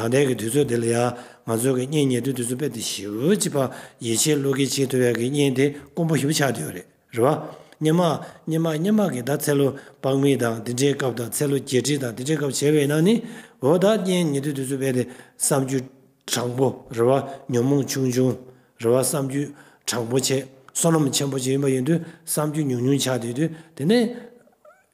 བ། ད་ལྟའི་གི་དུས་ཚོད་འདི་ལ་ཡང་ང་ཚོ་གི་གཉེན་ཉེ་དུས་དུས་ཚོད་དཔེ་དེ་ཞེ་པོ་ཅིག་ཕ་ཡིད་ཆེས་བློ་འགེལ་བྱེད་ཐུབ་ཡག་གི་གཉེན་དེ་དཀོན་པོ་ཞེ་པོ་ཆགས་བསྡད་ཡོད་རེད་རེད་བ། སྔོན་མ་སྔོན་མ་སྔོན་མ་གི་ད་ཚེ་ལོ་དཔག་མེད་དང་དེ་འདྲའི་སྐབས་དང་ཚེ་ལོ་བརྒྱད་ཁྲི་དང་དེ་འདྲའི་སྐབས་བྱས་པས་ན་ནི་འོ་ད་གཉེན་ཉེ་དུས་དུས་ཚོད་དཔེ་དེ་བསམ་རྒྱུ་དྲང་པོ་རེད་བ། ཉོན་མོངས་ཆུང་ཆུང་རེད་བ། བསམ་རྒྱུ་དྲང་པོ་བྱས་བསོད་ནམས་ཆེན་པོ་ཅིག་ཡིན་པ་ཡིན་དུས་བསམ་རྒྱུ་ཉུང་ཉུང་ཆགས་བསྡད་དུས་དེ་ནས།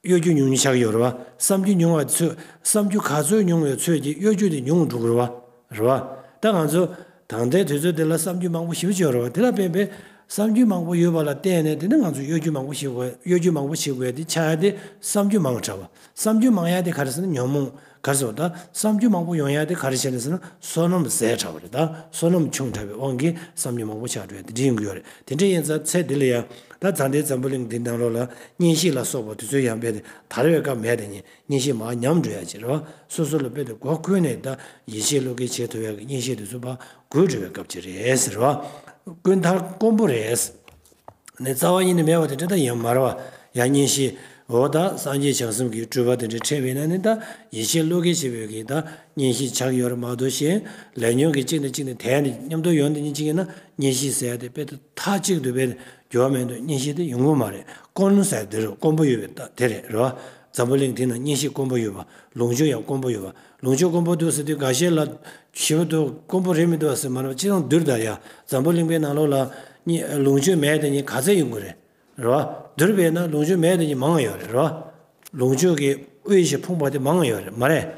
གཡོ་སྒྱུ་ཉུང་ཉུང་ཆགས་ཀྱི་ཡོད་རེད་བ། བསམ་རྒྱུ་ཉུང་བ་ཚོས་བསམ་རྒྱུ་ག་ཚོད་ཉུང་བའི་ཚོད་ཀྱིས་གཡོ་སྒྱུ་དེ་ཉུང་འགྲོ་གི་རེད་བ། རེད་བ། ད་ང་ཚོ་ད་ལྟའི་དུས་ཚོད་འདི་ལ་བསམ་རྒྱུ་མང་པོ་ཞེ་པོ་ཅིག་ཡོད་རེད་བ། དེ་ལ་བརྟེན་པའི་བསམ་རྒྱུ་མང་པོ་ཡོད་པ་ལ་བརྟེན་ནས་དེ་ནི་ང་ཚོ་གཡོ་སྒྱུ་མང་པོ་བྱེད་དགོས། གཡོ་སྒྱུ་མང་པོ་བྱེད་དགོས་དེ་ཆགས་ཡ་དེ་བསམ་རྒྱུ་མང་དྲགས་པ། བསམ་རྒྱུ་མང་ཡ་དེ་ག་རེ་ཟེར་ན་ཉོན་མོངས། ག་རེ་ཟེར་བ། ད་བསམ་རྒྱུ་མང་པོ་ཡོང་ཡ་དེ་ག་རེ་བྱས་ནས་ཟེར་ན་བསོད་ནམས་ཟད་དྲགས་པ་རེད། ད་བསོད་ནམས་ཆུང་དྲགས་པའི་དབང་གིས་བསམ་རྒྱུ་མང་པོ་ཆགས་འགྲོ་ཡ་དེ་འདྲ་ཡོང་གི་ཡོད་རེད། དེ་འདྲ་ཡིན་ཙང་ཚེ་འདི་ལ་ཡང་ད་ད་ལྟའི་འཛམ་བུ་གླིང་འདི་ནང་ལོགས་ལ་གཉེན་བཤེས་ལ་སོགས་པ་དེ་ཚོ་ཡང་རྦད་དེ་དར་བའི་སྐབས་མེད་དེ་ཉིད། གཉེན་བཤེས་མར་ཉམས་འགྲོ་ཡ་ཅིག་རེད་བ། སོ་སོ་ལ་རྦད་དེ་མགོ་འཁོར་ནས་ད་ཡིད་ཆེས་བློ་འགེལ་བྱེད་ཐུབ་ཡ་གི་གཉེན་བཤེས་དེ་ཚོ་ཕར་རྒུད་འགྲོ་བའི་སྐབས་ཅིག་རེད་ཟེར་བ། ཀུན་མཐར་དཀོན་པོ་རེད། ནས་རྩ་བ་ཉིད་ནས་མེད་པ་དེ་འདྲ་ད་ཡང་མ་རེད་བ། ཡང་གཉེན་བཤེས། འོ་ད་སངས་རྒྱས་བྱང་སེམས་ཀྱི་སྤྲུལ་པ་དེ་འདྲ་འཕྲད་པས་ན་ནི་ད་ཡིད་ཆེས་བློ་འགེལ་བྱེད་པའི་གི་ད་གཉེན་བཤེས་ཆགས་ཡོད་རེད་མ་གཏོགས་གཞན་ལས་ཉོན་གྱི་གཅིག་ནས་གཅིག་ནས་དེད་ནས་མཉམ་དུ་ཡོང་དེ་ཉིད་གཅིག་ཡིན་ན་གཉེན་བཤེས་ཟེར་ཡ་དེ་དཔེ་ད་མཐའ་གཅིག་ཏུ་དཔེ་འགྱུར་བ་མེད་འདུག་གཉེན་བཤེས་དེ་ཡོང་གི་མ་རེད། དཀོན་ཟེར་དེ་རེད། དཀོན་པོ་ཡོད་པའི་ད་དེ་རེད་རེད་བ། འཛམ་བུ་གླིང་འདི་ན་གཉེན་བཤེས་དཀོན་པོ་ཡོད་པ། ལོངས་སྤྱོད་ཡང་དཀོན་པོ་ཡོད་པ། ལོངས་སྤྱོད་དཀོན་པོ་འདུག་ཟེར་དུས་འགའ་ཤས་ལ་ཞེ་པོ་འདུག་དཀོན་པོ་རེད་མི་འདུག་ཟེར་མ་རེད་བ། སྤྱིར་བཏང་བསྡུར་ད་ཡ། འཛམ་བུ་གླིང་པའི་ནང་ལོགས་ལ་གཉེན་ལོངས་སྤྱོད་མེད་དེ་གཉེན་ག་ཚད་ཡོང་གི་རེད། རེད་བ། བསྡུར་བས་ན་ལོངས་སྤྱོད་མེད་དེ་གཉེན་མང་ཡོད་རེད། རེད་བ། ལོངས་སྤྱོད་ཀྱི་དབུལ་ཞིང་ཕོངས་པ་དེ་མང་ཡོད་རེད་མ་རེད།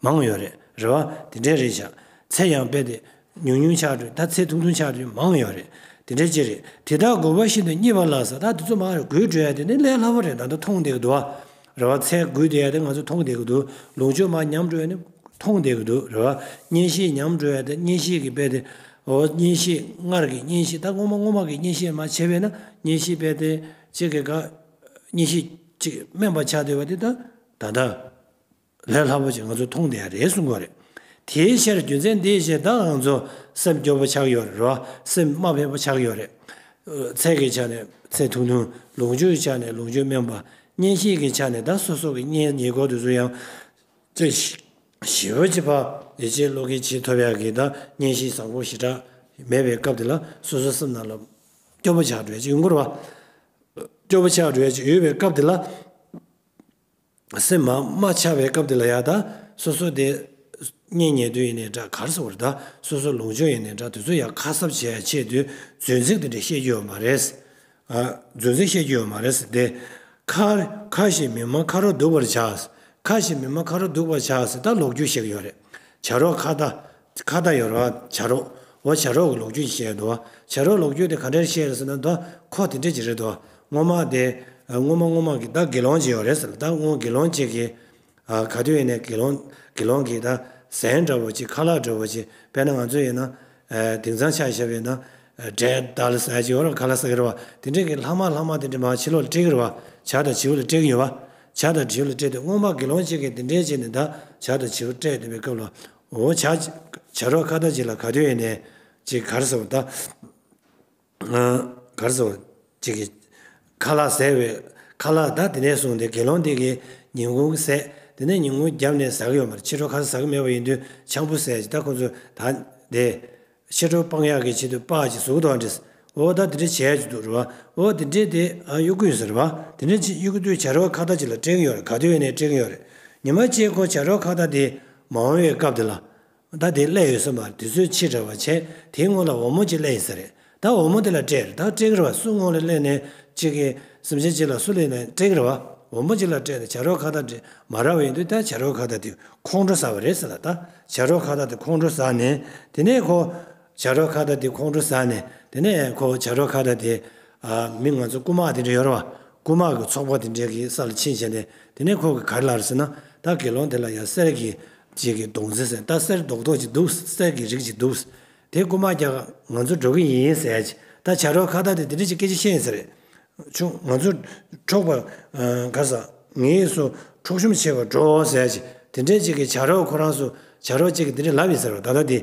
མང་ཡོད་རེད། རེད་བ། དེ་འདྲས་རེད་བཞག་ཚེ་ཡང་རྦད་དེ་ཉུང་ཉུང་ཆགས་འགྲོ། ད་ཚེ་ཐུང་ཐུང་ཆགས་འགྲོ་མང་ཡོད་རེད། དེ་འདྲས་ཅི་རེད། དེ་དག་རྒུད་པ་ཤིན་ཏུ་རྙེད་པ་ལགས་ཟེར། ད་དེ་ཚོ་མར་རྒུད་འགྲོ་ཡ་དེ་ནི་ལས་སླ་པོ་རེད། ད་ལྟ་མཐོང་བསྡད་ཀྱི་འདུག་བ། རེད་བ། ཚེ་རྒུད་བསྡད་ཡ་དེ་ང་ཚོ་མཐོང་བསྡད་ཀྱི་འདུག་ལོངས་སྤྱོད་མར་ཉམས་འགྲོ་ཡ་ནི་མཐོང་བསྡད་ཀྱི་འདུག་རེད་བ། གཉེན་བཤེས་ཉམས་འགྲོ་ཡ་དེ་གཉེན་བཤེས་ཀྱི་དཔེ་དེ། འོ་གཉེན་བཤེས་སྔར་གྱི་གཉེན་བཤེས་ད་སྔོན་མ་སྔོན་མ་གི་གཉེན་བཤེས་མར་བྱས་པས་ན་གཉེན་བཤེས་དཔེ་དེ་གཅིག་གི་ག་གཉེན་བཤེས་གཅིག་དམན་པ་ཆགས་བསྡད་པ་དེ་ད་ད་ལྟ། ལས་སླ་པོ་ཅིག་ང་ཚོས་མཐོང་བསྡད་ཡ་རེད་གསུང་གི་རེད། དེའི་ཕྱིར་རྒྱུ་མཚན་འདིའི་ཕྱིར་ད་ང་ཚོ་སེམས་སྐྱོ་པོ་ཆགས་ཡོད་རེད་བ། སེམས་མ་ཕན་པོ་ཆགས་ཡོད་རེད། ཚེ་གི་ཆ་ནས་ཚེ་ཐུང་ཐུང་། ལོངས་སྤྱོད་ཀྱི་ཆ་ནས་ལོངས་སྤྱོད་དམན་པ། གཉེན་བཤེས་ཀྱི་ཆ་ནས་ད་སོ་སོ་གི་གཉེན་ཉེ་འཁོར་དེ་ཚོ་ཡང་ཅིག་ཞེ་པོ་ཅིག་ཕར་ཡིད་ཆེས་བློ་འགེལ་བྱེད་ཐུབ་ཡ་གི་ད་གཉེན་བཤེས་བཟང་པོ་ཞེ་དྲག་མེད་པའི་སྐབས་དེ་ལ་སོ་སོ་སེམས་ནང་ལ་སྐྱོ་པོ་ཆགས་འགྲོ་ཡ་ཅིག་ཡོང་གི་རེད་བ། སྐྱོ་པོ་ཆགས་འགྲོ་ཡ་ཅིག་ཡོད་པའི་སྐབས་དེ་ལ། སེམས་མ་མ་ཆགས་པའི་སྐབས་དེ་ལ་ཡ་ད་སོ་སོ་དེ་གཉེན་ཉེ་དུ་ཡིན་ནའི་འདྲ་ག་རེ་ཟེར་བ་རེད། ད་སོ་སོ་ལོངས་སྤྱོད་ཡིན་ནའི་འདྲ་དེ་ཚོ་ཡ་ཁ་གསབ་བྱེད་ཡ་ཆེད་དུ་རྫུན་ཚིག་དེ་འདྲ་བཤད་རྒྱུ་ཡོད་མ་རེད། ཨ། རྫུན་ཚིག་བཤད་རྒྱུ་ཡོད་མ་རེད་ཟེར་ཏེ། ཁ་ཁ་ཞེས་མི་སྨྲ་ཁ་རོག་སྡུག་པར་བྱ། ཁ་ཞེས་མི་སྨྲ་ཁ་རོག་སྡུག་པར་བྱ་ཟེར་ད་ལོ་རྒྱུས་བཤད་ཀྱི་ཡོད་རེད། བྱ་རོག་ཁ་ད། ཁ་ད་ཡོད་རེད་བ། བྱ་རོག་འོ་བྱ་རོག་གི་ལོ་རྒྱུས་ཤིག་བཤད་འདུག་བ། བྱ་རོག་ལོ་རྒྱུས་དེ་ག་འདྲ་བཤད་རེད་ཟེར་ན་ད་ཁོ་དེ་འདྲ་ཅིག་རེད་འདུག་བ། སྔོན་མ་དེ། སྔོན་མ་སྔོན་མ་གི་ད་དགེ་སློང་ཅིག་ཡོད་རེད་ཟེར། ད་སྔོན་དགེ་སློང་ཅིག་གིས། ཨ། ག་དུས་ཡིན་ནའི་དགེ་སློང་དགེ་སློང་གིས་ད་ཟན་འདྲ་བོ་ཅིག་ཁ་ལག་འདྲ་བོ་ཅིག་དཔེར་ན་ང་ཚོ་ཡིན་ན། ཨ། དེང་སང་ཆ་བཞག་པ་ཡིན་ན། ཨ། འབྲས་དཱལ་ཟེར་ཅིག་ཡོད་རེད། ཁ་ལག་ཟ་གི་རེད་བ། དེ་འདྲས་ཀྱི་ལྷག་མ་ལྷག་མ་དེ་འདྲས་མར་ཕྱི་ལོགས་ལ་སྤྲད་ཀྱི་རེད་བ། ཇ་དང་བྱིའུ་ལ་སྤྲད་ཀྱི་ཡོད་བ། ཇ་དང་བྱིའུ་ལ་སྤྲད་དུས་སྔོན་མ་དགེ་སློང་ཅིག་གིས་དེ་འདྲས་བྱས་ནས་ད་ཇ་དང་བྱིའུ་སྤྲད་བསྡད་པའི་སྐབས་ལ། འོ་བྱ། བྱ་རོག་ཁ་ད་ཅིག་ལ་ག་དུས་ཡིན་ནའི་ཅིག་ག་རེ་ཟེར་བ་ད། ག་རེ་ཟེར་བ་ཅིག་གི་ཁ་ལག་ཟས་པའི་ཁ་ལག་ད་དེ་ནས་བཟུང་སྟེ་དགེ་སློང་དེ་གིས་ཉིན་གུང་ཟས། དེ་ནས་ཉིན་གུང་རྒྱབ་ནས་ཟ་གི་ཡོད་མ་རེད། ཕྱི་དྲོ་ཁ་ཟས་ཟ་གི་མེད་པ་ཡིན་དུས་ཆང་བུ་ཟས་ཅིག་ད་ཁོ་ཚོས་ད་དེ་ཕྱི་དྲོ་སྤང་ཡག་གི་ཆེད་དུ་སྤགས་ཅིག་ཟུག་དོགས་འདྲེས། འོ་ད་དེ་འདྲ་བྱས་ཅིག་འདུག་རེད་བ། འོ་དེ་འདྲས་དེ་ཨ་གཡུག་གི་ཡོད་ས་རེད་བ། དེ་འདྲས་ཅིག་གཡུག་གི་དུས་བྱ་རོག་ཁ་ད་ཅིག་ལ་སྤྲད་གི་ཡོད་རེད། ག་དུས་ཡིན་ནའི་སྤྲད་གི་ཡོད་རེད། ཉི་མ་གཅིག་ཁོ་བྱ་རོག་ཁ་ད་དེ་མ་འོང་བའི་སྐབས་དེ་ལ། ད་དེ་སླེབས་ཡོད་ས་མ་རེད། དུས་ཚོད་ཕྱི་དྲགས་པ་བྱས་དེའི་སྔོན་ལ་འོལ་མོ་ཅིག་སླེབས་ཡིན་ས་རེད། ད་འོལ་མོ་དེ་ལ་སྤྲད་རེད། ད་སྤྲད་ཀྱི་རེད་བ། སུ་སྔོན་ལ་སླེབས་ནས་གཅིག་གིས་སེམས་ཅན་གཅིག་ལ་སུ་སླེབས་ནས་སྤྲད་ཀྱི་རེད་བ། འོལ་མོ་ཅིག་ལ་སྤྲད་ནས་བྱ་རོག་ཁ་ད་དེ་མ་རག་པ་ཡིན་དུས་ད་བྱ་རོག་ཁ་ད་དེ་ཁོང་ཁྲོ་ཟ་བ་རེད་ཟེར་ལ། ད་བྱ་རོག་ཁ་ད་དེ་ཁོང་ཁྲོ་ཟ་ནས་དེ་ནས་ཁོ་བྱ་རོག་ཁ་ད་དེ་ཁོང་ཁྲོ་ཟ་ནས་དེ་ནས་ཁོ་བྱ་རོག་ཁ་ད་དེ་ཨ་མི་ང་ཚོ་རྐུ་མ་དེ་འདྲ་ཡོད་རེད་བ། རྐུ་མ་གི་ཚོགས་པ་དེ་འདྲ་གི་ས་ལ་ཕྱིན་བྱས་ནས་དེ་ནས་ཁོ་གིས་ག་རེ་ལབ་རེད་ཟེར་ན། ད་དགེ་སློང་དེ་ལ་ཡང་གསེར་གྱི་ཅིག་གི་མདོང་རྩེ་ཟེར། ད་གསེར་རྡོག་རྡོག་ཅིག་འདུག་གསེར་གྱི་རིགས་ཅིག་འདུག་དེ་རྐུ་མ་རྒྱག་ག་ང་ཚོ་འགྲོ་གི་ཡིན་ཟེར་ཡ་ཅིག་ད་བྱ་རོག་ཁ་ད་དེ་དེ་འདྲ་ཅིག་སྐད་ཆ་བཤད་ཡིན་ཟེར། ཆུང་ང་ཚོ་འཕྲོག་པ་ག་ས་ངེས་སུ་འཕྲོག་བཅོམ་བྱེད་པར་འགྲོ་ཟེར་ཡ་ཅིག་དེ་འདྲ་ཅིག་གི་བྱ་རོག་ཁོ་རང་ཚོ་བྱ་རོག་ཅིག་གིས་དེ་འདྲ་ལབ་ཡིན་ཟེར་བ། ད་ལྟ་དེ་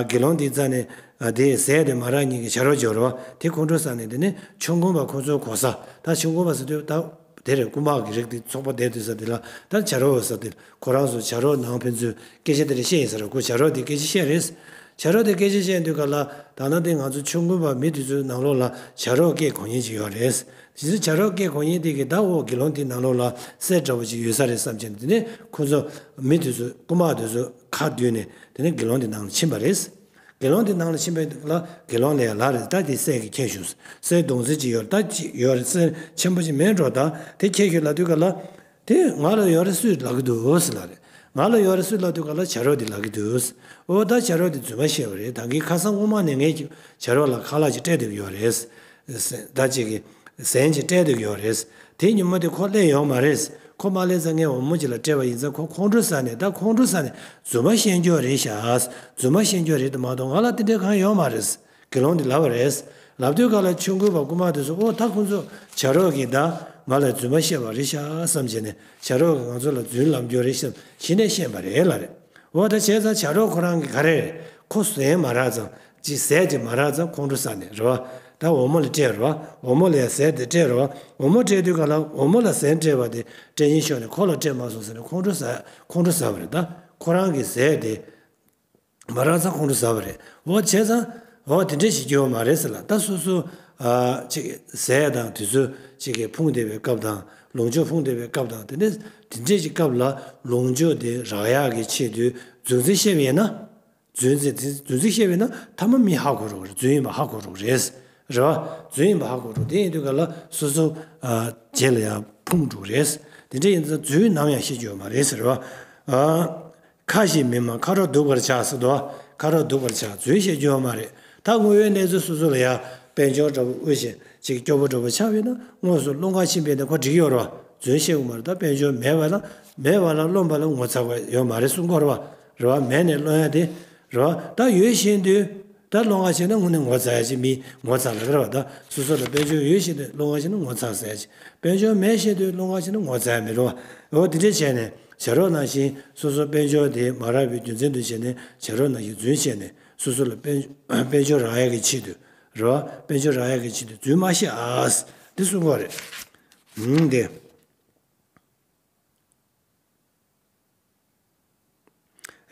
དགེ་སློང་དེའི་རྩ་ནས་དེ་ཟས་དེ་མ་རག་ཉིན་གྱི་བྱ་རོག་ཅིག་ཡོད་རེད་བ། དེ་ཁོང་ཁྲོ་ཟ་ནས་དེ་ནས་ཆོས་འཁོར་པ་ཁོ་ཚོའི་གོ་ས། ད་ཆོས་འཁོར་པ་ཟེར་དུས་ད། དེ་རེད། རྐུ་མ་གི་རིགས་དེ་ཚོགས་པ་བསྡད་དུས་ས་དེ་ལ་ད་བྱ་རོག་ཟེར་དེ་ཁོ་རང་ཚོ་བྱ་རོག་ནང་ཕན་ཚུན་སྐད་ཆ་དེ་འདྲ་བཤད་ཡིན་ས་རེད། ཁོ་བྱ་རོག་དེ་སྐད་ཆ་བཤད་རེད། བྱ་རོག་དེ་སྐད་ཆ་བཤད་དུས་ག་ལ་ད་ནང་དེ་ང་ཚོ་ཆོས་འཁོར་པ་མི་དེ་ཚོའི་ནང་ལོགས་ལ་བྱ་རོག་སྐད་གོ་མཁན་ཅིག་ཡོད་རེད། དེ་ཚོ་བྱ་རོག་སྐད་གོ་མཁན་དེ་གིས་ད་འོ་དགེ་སློང་དེའི་ནང་ལོགས་ལ་གསེར་འདྲ་བོ་ཅིག་ཡོད་ས་རེད་བསམ་བྱས་ནས་དེ་ནས་ཁོ་ཚོ་མི་དེ་ཚོ་རྐུ་མ་དེ་ཚོ་ཁ་བསྡུས་ནས་དེ་ནས་དགེ་སློང་དེ་ནང་ལ་ཕྱིན་པ་རེད། དགེ་སློང་དེ་ནང་ལ་ཕྱིན་པའི་ལ་དགེ་སློང་ལ་ཡང་ལབ་རེད། ད་དེ་གསེར་གྱི་ཁྱེར་ཤོག། གསེར་སྡོང་རྩེ་གཅིག་ཡོད་རེད། ད་གཅིག་ཡོད་རེད། གསེར་ཆེན་པོ་ཅིག་མེད་འགྲོ། ད་དེ་ཁྱེར་ཤོག་ལབ་དུས་ག་ལ། དེ་ང་ལ་ཡོད་རེད་སུས་ལབ་ཀྱི་འདུག་ཟེར་ལབ་རེད། ང་ལ་ཡོད་རེད་སུས་ལབ་དུས་ག་ལ་བྱ་རོག་དེ་ལབ་ཀྱི་འདུག། འོ་ད་བྱ་རོག་དེ་རྫུན་མ་བཤད་པ་རེད། ད་གིན་ཁ་སང་སྔོན་མ་ནས་ངས་ཀྱི་བྱ་རོག་ལ་ཁ་ལག་ཅིག་སྤྲད་བསྡད་ཀྱི་ཡོད་རེད། ད་ཅིག་གི་ཟན་ཅིག་སྤྲད་བསྡད་ཀྱི་ཡོད་རེད། དེ་ཉིན་མོ་དེ་ཁོ་སླེབས་ཡོད་མ་རེད། ཁོ་མ་སླེབས་ཙང་ངས་འོལ་མོ་ཅིག་ལ་སྤྲད་པ་ཡིན་ཙང་ཁོ་ཁོང་ཁྲོ་ཟ་ནས། ད་ཁོང་ཁྲོ་ཟ་ནས་རྫུན་མ་བཤད་རྒྱུ་རེད་ཤག། རྫུན་མ་བཤད་རྒྱུ་རེད་དུ་མ་གཏོགས་ང་ལ་དེ་འདྲའི་གང་ཡོད་མ་རེད། དགེ་སློང་དེ་ལབ་པ་རེད། ལབ་དུས་ག་ལ་ཆོས་འཁོར་བ་རྐུན་མ་དེ་ཚོ་ཨོ་ད་ཁོང་ཚོ་བྱ་རོག་གིས་ད་ང་ལ་རྫུན་མ་བཤད་པ་རེད་ཤག་བསམ་བྱས་ནས། བྱ་རོག་གིས་ང་ཚོ་ལ་རྫུན་ལབ་རྒྱུ་རེད་བསམ་གཞི་ནས་བཤད་པ་རེད་ལབ་རེད། འོ་ད་བྱས་ཙང་བྱ་རོག་ཁོ་རང་གིས་ག་རེ་རེད། ཁོ་ཟན་མ་རག་ཙང་ཅིག་ཟས་ཅིག་མ་རག་ཙང་ཁོང་ཁྲོ་ཟ་ནས་རེད་བ། ད་འོལ་མོ་ལ་སྤྲད་རེད་བ། འོལ་མོ་ལ་ཡང་ཟས་དེ་སྤྲད་རེད་བ། འོལ་མོ་སྤྲད་དུས་ག་ལ་འོལ་མོ་ལ་ཟན་སྤྲད་པ་དེ་སྤྲད་སྙིང་ཤོར་ནས་ཁོ་ལ་སྤྲད་མ་སོང་ཟེར་ནས་ཁོང་ཁྲོ་ཟ་ཁོང་ཁྲོ་ཟ་བ་རེད། ད་ཁོ་རང་གིས་ཟས་དེ་མ་རག་ཙང་ཁོང་ཁྲོ་ཟ་བ་རེད། འོ་བྱས་ཙང་འོ་དེ་འདྲས་ཞིག་སྐྱེ་བ་མ་རེད་ཟེར་ལ། ད་སོ་སོ་ཨ་ཅིག་ཟས་དང་དུས་ཚོད་ཅིག་གི་ཕུང་བསྡད་པའི་སྐབས་དང་ལོངས་སྤྱོད་ཕུང་བསྡད་པའི་སྐབས་དང་དེ་འདྲས་དེ་འདྲས་ཀྱི་སྐབས་ལ་ལོངས་སྤྱོད་དེ་རག་ཡག་གི་ཆེད་དུ་རྫུན་རྫུན་བཤད་པ་ཡིན་ན། རྫུན་རྫུན་རྫུན་རྫུན་བཤད་པས་ན་ཐ་མ་མི་ཧ་གོ་རོགས་རེད། རྫུན་ཡིན་པ་ཧ་གོ་རོགས་རེད། རེད་བ། རྫུན་ཡིན་པ་ཧ་གོ་རོགས། དེ་ཡིན་དུས་ག་ལ་སོ་སོ་ཨ་རྗེས་ལ་ཡང་ཕུང་འགྲོ་གི་རེད། དེ་འདྲ་ཡིན་ཙང་རྫུན་ནམ་ཡང་བཤད་རྒྱུ་ཡོད་མ་རེད་ཟེར་བ། ཨ་ཁ་ཞེས་མི་སྨྲ་ཁ་རོག་སྡུག་པར་བྱ་ཟེར་དོ། ཁ་རོག་སྡུག་པར་བྱ། རྫུན་བཤད་རྒྱུ་ཡོད་མ་རེད། ད་དངོས་ཡོད་གནས་ཚུལ་སོ་སོ་ལ་ཡང་དཔལ་འབྱོར་འདྲ་པོ་དབུལ་ཞིང་ཅིག་སྐྱོ་པོ་འདྲ་པོ་ཆགས་པས་ན་དངོས་སུ་སློང་ག་ཕྱིན་པས་ན་ཁོ་འགྲིག་གི་ཡོད་རེད་བ། རྫུན་བཤད་དགོས་མ་རེད། ད་དཔལ་འབྱོར་མེད་པ་ལ་མེད་པ་ལ་སློང་པ་ལ་ངོ་ཚ་བ་ཡོད་མ་རེད་གསུང་གི་ཡོད་རེད་བ། རེད་བ། མེད་ནས་སློང་ཡ་དེ། རེད་བ། ད་ཡོད་བཞིན་དུ་ད་སློང་ག་བྱས་ན་དངོས་གནས་ངོ་ཚ་ཡ་ཅིག་མི་ངོ་ཚ་ལ་རེད་བ། ད་སོ་སོ་ལ་དཔལ་འབྱོར་ཡོད་བཞིན་དུ་སློང་ག་བྱས་ན་ངོ་ཚ་ཟ་ཡ་ཅིག་དཔལ་འབྱོར་མེད་བཞིན་དུ་སློང་ག་བྱས་ན་ངོ་ཚ་ཡ་མི་རེད་བ། འོ་དེ་འདྲས་བྱས་ནས་བྱ་རོག་ནང་བཞིན་སོ་སོ་དཔལ་འབྱོར་དེ་མ་རག་པའི་རྒྱུ་མཚན་དུ་བྱས་ནས་བྱ་རོག་ནང་བཞིན་རྫུན་བཤད་ནས་སོ་སོ་ལ་དཔལ་དཔལ་འབྱོར་རག་ཡ་གི་ཆེད་དུ་རེད་བ། དཔལ་འབྱོར་རག་ཡ་གི་ཆེད་དུ་རྫུན་མ་བཤད་ཨ། འདི་གསུང་གི་ཡོད་རེད། ཧུམ་དེ།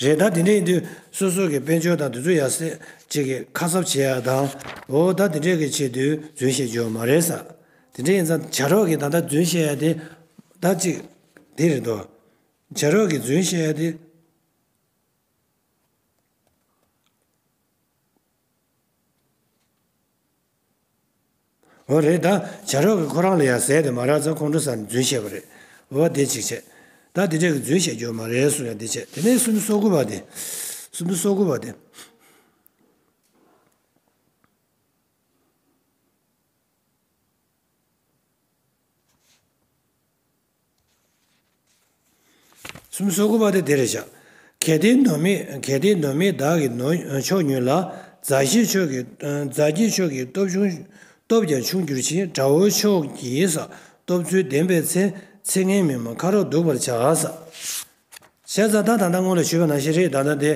རེད། ད་དེ་འདྲ་ཡིན་དུས་སོ་སོ་གི་དཔལ་འབྱོར་དང་དེ་ཚོ་ཡར་སེ་ཅིག་གི་ཁ་གསབ་བྱེད་ཡ་དང་། འོ་ད་དེ་འདྲས་ཀྱི་ཆེད་དུ་རྫུན་བཤད་རྒྱུ་ཡོད་མ་རེད་ཟེར། དེ་འདྲ་ཡིན་ཙང་བྱ་རོག་གིས་ད་ལྟ་རྫུན་བཤད་ཡ་དེ་ད་ཅིག་དེ་རེད་དོ། བྱ་རོག་གིས་རྫུན་བཤད་ཡ་དེ། འོ་རེད། ད་བྱ་རོག་གིས་ཁོ་རང་ལ་ཡང་ཟས་དེ་མ་རག་ཙང་ཁོང་ཁྲོ་ཟ་ནས་རྫུན་བཤད་པ་རེད། འོ་དེ་གཅིག་བྱས། ད་དེ་འདྲས་ཀྱི་རྫུན་བཤད་རྒྱུ་མ་རེད་གསུང་ཡ་དེ་བྱས། དེ་ནས་སུམ་ཅུ་སོ་དགུ་པ་དེ། སུམ་ཅུ་སོ་དགུ་པ་དེ། སུམ་ཅུ་སོ་དགུ་པ་དེ་དེ་རེད་བཞག། གལ་ཏེ་ནོར་མེད་གལ་ཏེ་ནོར་མེད་བདག་གི་ནོར་མཆོག་ཉོས་ལ། མཛའ་བཤེས་མཆོག་གིས་མཛའ་བཤེས་མཆོག་གིས་སྟོབས་ཆུང་སྟོབས་ཀྱང་ཆུང་འགྱུར་ཕྱིར། དགྲ་བོ་མཆོག་གིས་ཟ་སྟོབས་ཚུལ་ལྡན་པའི་ཚེ། ཚེ་ངན་མི་སྨྲ་ཁ་རོག་སྡུག་པར་བྱ་ཟ། བྱས་ཙང་ད་ད་ལྟ་སྔོན་ལ་ཞུས་པ་ནང་བཞིན་རེད། ད་ལྟ་དེ་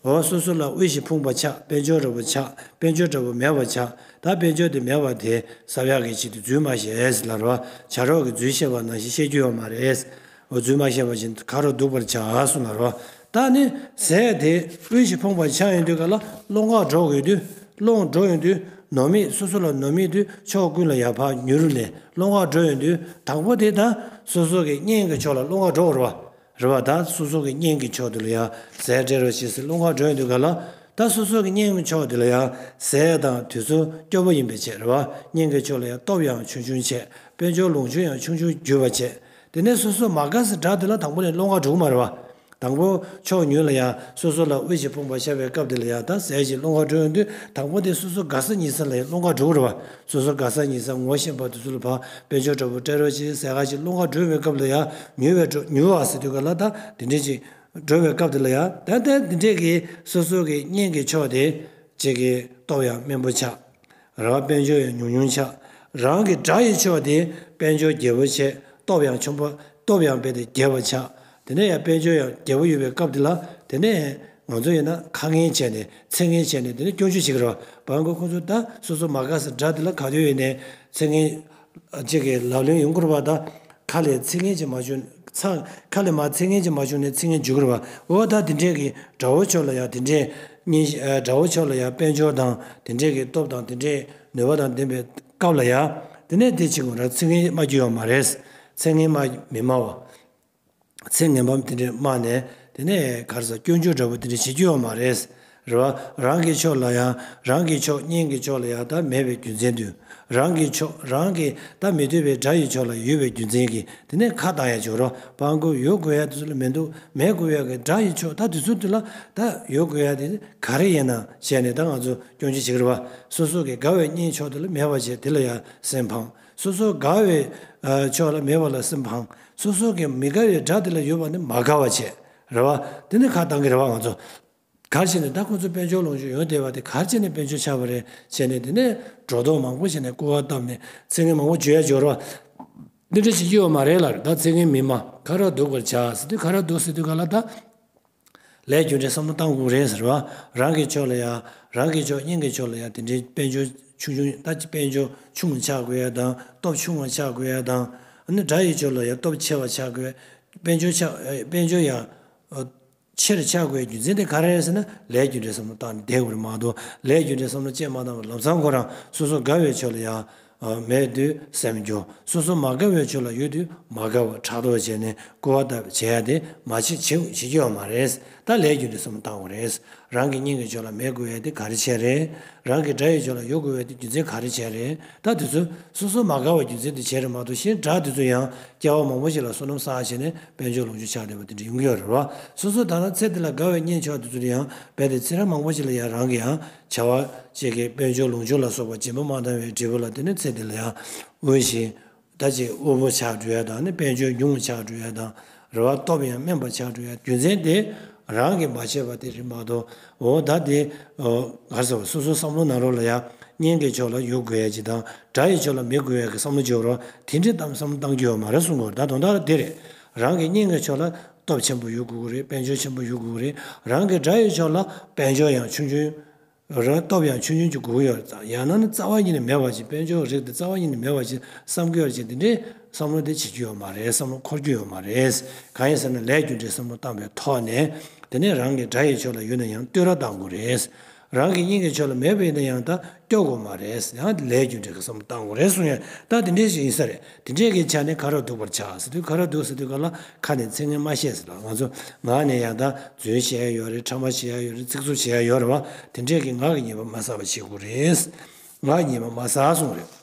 འོ་སོ་སོ་ལ་དབུལ་ཞིང་ཕོངས་པ་ཆགས། དཔལ་འབྱོར་འདྲ་པོ་ཆགས། དཔལ་འབྱོར་འདྲ་པོ་མེད་པ་ཆགས། ད་དཔལ་འབྱོར་དེ་མེད་པ་དེ་གསབ་ཡག་གི་ཆེད་དུ་རྫུན་མ་བཤད་ལབ་རེད་བ། བྱ་རོག་གིས་རྫུན་བཤད་པ་ནང་བཞིན་བཤད་རྒྱུ་ཡོད་མ་རེད། འོ་རྫུན་མ་བཤད་པ་བཞིན་ཁ་རོག་སྡུག་པར་བྱ་གསུངས་ལབ་རེད་བ། ད་ནི་ཟས་དེ་དབུལ་ཞིང་ཕོངས་པ་ཆགས་ཡོང་དུས་ག་ལ་སློང་ག་འགྲོ་དགོས་དུས་སློང་འགྲོ་ཡོང་དུས་ནོར་མེད་སོ་སོ་ལ་ནོར་མེད་དུས་ཕྱོགས་ཀུན་ལ་ཡར་ཕར་ཉུལ་ནས་སློང་ག་འགྲོ་ཡོང་དུས་དང་པོ་དེ་ད་སོ་སོ་གི་གཉེན་གྱི་ཕྱོགས་ལ་སློང་ག་འགྲོ་དགོས་རེད་བ། རེད་བ། ད་སོ་སོ་གི་གཉེན་གྱི་ཕྱོགས་དེ་ལ་ཡང་ཟས་སྤྲད་རོགས་བྱེད་ཟེར་སློང་ག་འགྲོ་ཡོང་དུས་ག་ལ། ད་སོ་སོ་གི་གཉེན་གྱི་ཕྱོགས་དེ་ལ་ཡང་ཟས་དང་དུས་ཚོད་སྐྱོ་པོ་ཡིན་པའི་ཕྱིར་རེད་བ། གཉེན་གྱི་ཕྱོགས་ལ་ཡང་སྟོབས་ཡང་ཆུང་ཆུང་བྱས། དཔལ་འབྱོར་ལོངས་སྤྱོད་ཡང་ཆུང་ཆུང་གྱུར་པ་བྱས། དེ་ནས་སོ་སོ་མ་དགའ་སའི་དགྲ་དེ་ལ་དང་པོ་ནས་སློང་ག་འགྲོ་གི་མ་རེད་བ། དང་པོ་ཕྱོགས་ཉུལ་ལ་ཡང་སོ་སོ་ལ་དབུལ་ཞིང་ཕོངས་པ་ཤར་བའི་སྐབས་དེ་ལ་ཡང་ད་ཟས་ཞིག་སློང་ག་འགྲོ་ཡོང་དུས་དང་པོ་དེ་སོ་སོ་དགའ་ས་ཉེ་ས་ལ་ཡང་སློང་ག་འགྲོ་གི་རེད་བ། སོ་སོ་དགའ་ས་ཉེ་ས་ངོ་ཤེས་པ་དེ་ཚོ་ལ་ཕར་དཔལ་འབྱོར་འདྲ་པོ་སྤྲད་རོགས་བྱེད་ཟས་ག་ཞིག་སློང་ག་འགྲོ་བའི་སྐབས་ལ་ཡང་ཉུལ་བའི་འགྲོ་ཉུལ་བ་ཟེར་དུས་ག་ལ་ད་དེ་འདྲས་ཅིག་འགྲོ་བའི་སྐབས་དེ་ལ་ཡང་ད་ལྟ་འདི་འདྲས་ཀྱི་སོ་སོ་གི་གཉེན་གྱི་ཕྱོགས་དེ་གཅིག་གི་སྟོབས་ཡང་དམན་པོ་ཆགས། རང་དཔལ་འབྱོར་ཡང་ཉུང་ཉུང་ཆགས། རང་གི་དགྲ་ཡི་ཕྱོགས་དེ་དཔལ་འབྱོར་རྒྱས་པོ་བྱས། སྟོབས་ཡང་ཆུང་པོ་སྟོབས་ཡང་རྦད་དེ་རྒྱས་པ་ཆགས། དེ་ནས་ཡང་དཔལ་འབྱོར་ཡང་རྒྱས་པོ་ཡོད་པའི་སྐབས་དེ་ལ་དེ་ནས་ང་ཚོ་ཡིན་ན་ཁ་ངན་བྱས་ནས་ཚེ་ངན་བྱས་ནས་དེ་ནས་སྐྱོན་བརྗོད་བྱེད་ཀྱི་རེད་བ། བར་མགོ་ཁོང་ཚོ་ད་སོ་སོ་མ་དགའ་སའི་དགྲ་དེ་ལ་ག་དུས་ཡིན་ནས་ཚེ་ངན་ཅིག་གི་ལབ་ལན་ཡོང་གི་རེད་བ། ད། ཁ་ལས་ཚིག་ངན་ཅིག་མ་བྱུང་ཚ། ཁ་ལས་མར་ཚིག་ངན་ཅིག་མ་བྱུང་ནས་ཚིག་ངན་འཇུག་གི་རེད་བ། འོ་ད་དེ་འདྲས་ཀྱི་དགྲ་བོ་ཕྱོགས་ལ་ཡང་དེ་འདྲས་གཉིས་ཨ་དགྲ་བོ་ཕྱོགས་ལ་ཡང་དཔལ་འབྱོར་དང་དེ་འདྲས་ཀྱི་སྟོབས་དང་དེ་འདྲས་ནུས་པ་དང་ལྡན་པའི་སྐབས་ལ་ཡང་དེ་ནས་དེ་ཕྱི་ངོ་རང་ཚིག་ངན་སྨྲ་རྒྱུ་ཡོད་མ་རེད། ཚིག་ངན་སྨྲ་མི་སྨྲ་བ། ཚིག་ངན་པ་དེ་འདྲས་སྨྲ་ནས་དེ་ནས་ག་རེ་ཟ་སྐྱོན་བརྗོད་འདྲ་པོ་དེ་འདྲས་བྱེད་རྒྱུ་ཡོད་མ་རེད། རེད་བ། རང་གི་ཕྱོགས་ལ་ཡང་རང་གི་ཕྱོགས་གཉེན་གྱི་ཕྱོགས་ལ་ཡང་ད་མེད་པའི་རྒྱུ་མཚན་དུ། རང་གི་ཕྱོགས་རང་གི་ད་མི་འདོད་པའི་དགྲ་ཡི་ཕྱོགས་ལ་ཡོད་པའི་རྒྱུ་མཚན་གྱིས་དེ་ནས་ཁ་བཏང་ཡ་སྦྱོར་རོ། སྤང་དགོས་ཡོད་དགོས་ཡ་དེ་ཚོ་ལ་མི་འདུག་མེད་དགོས་ཡ་གི་དགྲ་ཡི་ཕྱོགས་ད་དེ་ཚོ་དེ་ལ་ད་ཡོད་དགོས་ཡ་དེ་ག་རེ་ཡིན་ན་བྱས་ནས་ད་ང་ཚོ་སྐྱོན་བརྗོད་བྱེད་ཀྱི་རེད་བ། སོ་སོ་གི་དགའ་བའི་གཉེན་ཕྱོགས་དེ་ལ་མེད་པ་བྱས་དེ་ལ་ཡ་སེམས་ཕངས། སོ་སོ་དགའ་བའི་ཨ་ཕྱོགས་ལ་མེད་པ་ལ་སེམས་ཕངས། སོ་སོ་གི་མི་དགའ་བའི་དགྲ་དེ་ལ་ཡོད་པ་ནི་མ་དགའ་བ་བྱས་རེད་བ། དེ་ནི་ཁ་བཏང་གི་རེད་བ་ང་ཚོ། ག་རེ་བྱས་ནས་ད་ཁོ་ཚོ་དཔལ་འབྱོར་ལོངས་སྤྱོད་ཡོང་བསྡད་པ་དེ་ག་རེ་བྱས་ནས་དཔལ་འབྱོར་ཆགས་པ་རེད་བྱས་ནས་དེ་ནས་སྒྲོ་འདོགས་མང་པོ་བྱས་ནས་སྐུར་བ་བཏབ་ནས་ཚིག་ངན་མང་པོ་བརྗོད་ཡ་སྦྱོར་བ། འདི་འདྲ་བྱེད་ཀྱི་ཡོད་མ་རེད་ལབ་རེད། ད་ཚིག་ངན་མི་སྨྲ། ཁ་ར་འདུག་པར་བྱ་ཟེར་དུས་ཁ་ར་འདུག་ཟེར་དུས་ག་ལ་ད་ལས་རྒྱུ་འབྲས་བསམ་བློ་བཏང་དགོས་རེད་ཟེར་བ། རང་གི་ཕྱོགས་ལ་ཡ་རང་གི་ཕྱོགས་གཉེན་གྱི་ཕྱོགས་ལ་ཡ་དེ་འདྲའི་དཔལ་འབྱོར་ཆུང་ཆུང་ད་ཅི་དཔལ་འབྱོར་ཆུང་བ་ཆགས་དགོས་ཡ་དང་སྟོབས་ཆུང་བ་ཆགས་དགོས་ཡ་དང་ཨ་ནི་དགྲ་ཡི་ཕྱོགས་ལ་ཡ་སྟོབས་ཆེ་བ་ཆགས་དགོས། དཔལ་འབྱོར་ཆགས་དཔལ་འབྱོར་ཡ། ཆེར་ཆགས་དགོས་རྒྱུ་མཚན་དེ་ག་རེ་རེད་ཟེར་ན་ལས་རྒྱུ་འབྲས་བསམ་བློ་བཏང་ནས་བསྡད་དགོས་རེད་མ་གཏོགས་ལས་རྒྱུ་འབྲས་བསམ་བློ་ཅིག་མ་བཏང་བར་ལམ་སང་ཁོ་རང་སོ་སོ་དགའ་བའི་ཕྱོགས་ལ་ཡང་མེད་དུས་སེམས་སྐྱོ། སོ་སོ་མ་དགའ་བའི་ཕྱོགས་ལ་ཡོད་དུས་མ་དགའ་བ་ཕྲག་དོག་བྱས་ནས་སྐུར་བ་བཏབ་བྱས་ཡ་དེ་མ་བྱེད་བྱེད་བྱེད་ཀྱི་ཡོད་མ་རེད། ད་ལས་རྒྱུ་འབྲས་བསམ་བློ་བཏང་དགོས་རེད། རང་གི་གཉེན་གྱི་ཕྱོགས་ལ་མེད་དགོས་ཡ་དེ་ག་རེ་བྱས་རེད། རང་གི་དགྲ་ཡི་ཕྱོགས་ལ་ཡོད་དགོས་ཡ་དེ་རྒྱུ་མཚན་ག་རེ་བྱས་རེད། ད་དེ་ཚོ་སོ་སོ་མ་དགའ་བ་རྒྱུ་མཚན་དེ་བྱས་རེད་མ་གཏོགས་གཞན་དགྲ་དེ་ཚོ་ཡང་སྐྱེ་བ་མང་པོ་ཞིག་ལ་བསོད་ནམས་བསགས་བྱས་ནས། དཔལ་འབྱོར་ལོངས་སྤྱོད་ཆགས་བསྡད་པ་དེ་འདྲ་ཡོང་གི་ཡོད་རེད་བ། སོ་སོ་ད་ལྟ་ཚེ་འདི་ལ་དགའ་བའི་གཉེན་ཆགས་དེ་ཚོ་ལ་ཡང་རྦད་དེ་ཚེ་རབས་མང་པོ་ཞིག་ལ་ཡང་རང་གི་ཡང་བྱ་བ་ཅིག་གི་དཔལ་འབྱོར་ལོངས་སྤྱོད་ལ་སོགས་པ་སྦྱིན་པ་མ་བཏང་བའི་འབྲས་བུ་ལ་དེ་ནི་ཚེ་འདི་ལ་ཡང་དངོས་གཞི་ད་ཅིག་དབུལ་པོ་ཆགས་འགྲོ་ཡ་དང་ནི་དཔལ་འབྱོར་ཉུང་ཆགས་འགྲོ་ཡ་དང་རེ་བ་སྟོབས་ཡང་དམན་པ་ཆགས་འགྲོ་ཡ་རྒྱུ་མཚན་དེ་རང་གིས་མ་བྱས་པ་དེ་རེད་མ་གཏོགས། འོ་ད་དེ་ག་རེ་ཟེར་བ་སོ་སོའི་བསམ་བློ་ནང་ལོགས་ལ་ཡང་གཉེན་གྱི་ཕྱོགས་ལ་ཡོད་དགོས་ཡ་ཅིག་དང་དགྲ་ཡི་ཕྱོགས་ལ་མི་དགོས་ཡ་གི་བསམ་བློ་བྱེད་རོགས་དེ་འདྲའི་གཏམ་བསམ་བློ་བཏང་རྒྱུ་ཡོད་མ་རེད་གསུང་གི་ཡོད་རེད། ད་དོན་དག་ལ་དེ་རེད། རང་གི་གཉེན་གྱི་ཕྱོགས་ལ་སྟོབས་ཆེན་པོ་ཡོད་དགོས་ཀྱི་རེད། དཔལ་འབྱོར་ཆེན་པོ་ཡོད་དགོས་ཀྱི་རེད། རང་གི་དགྲ་ཡི་ཕྱོགས་ལ་དཔལ་འབྱོར་ཡང་ཆུང་ཆུང་རང་སྟོབས་ཡང་ཆུང་ཆུང་ཅིག་དགོས་ཀྱི་ཡོད་རེད། ཡང་ན་ནི་རྩ་བ་ཉིད་ནས་མེད་པ་ཅིག་དཔལ་འབྱོར་རིགས་དེ་རྩ་བ་ཉིད་ནས་མེད་པ་ཅིག་བསམ་གྱི་ཡོད་རེད་ཅིག་དེ་འདྲའི་བསམ་བློ་དེ་བྱེད་རྒྱུ་ཡོད་མ་རེད། བསམ་བློ་འཁོར་རྒྱུ་ཡོད་མ་རེད། གང་ཡིན་ཟེར་ན་ལས་རྒྱུ་འབྲས་བསམ་བློ་བཏང་པའི་ཐོག་ནས་དེ་ནས་རང་གི་དགྲ་ཡི་ཕྱོགས་ལ་ཡོད་ན་ཡང་བསྟོད་ར་བཏང་དགོས་རེད། རང་གི་གཉེན་གྱི་ཕྱོགས་ལ་མེད་པ་ཡིན་ན་ཡང་ད་སྐྱོ་དགོས་མ་རེད། ཡང་ལས་རྒྱུ་འབྲས་ཀྱི་བསམ་བློ་བཏང་དགོས་རེད་གསུངས་ཡ། ད་དེ་འདྲས་ཞིག་ཡིན་ས་རེད། དེ་འདྲས་ཀྱི་ཆ་ནས་ཁ་ར་འདུག་པར་བྱ་ཟེར་དུས་ཁ་ར་འདུག་ཟེར་དུས་ག་ལ་ཁ་ནས་ཚིག་ངན་མ་བཤད་ཟེར་ལ་ང་ཚོ་ངག་ནས་ཡང་ད་རྫུན་བཤད་ཡ་ཡོད་རེད། ཕྲ་མ་བཤད་ཡ་ཡོད་རེད། ཚིག་རྩུབ་བཤད་ཡ་ཡོད་རེད་བ། དེ་འདྲས་ཀྱི་ངག་གི་ཉེས་པ་མ་བསགས་པ་བྱེད་དགོས་རེད། ངག་ཉེས་པ་མ་བསགས་གསུངས་རེད།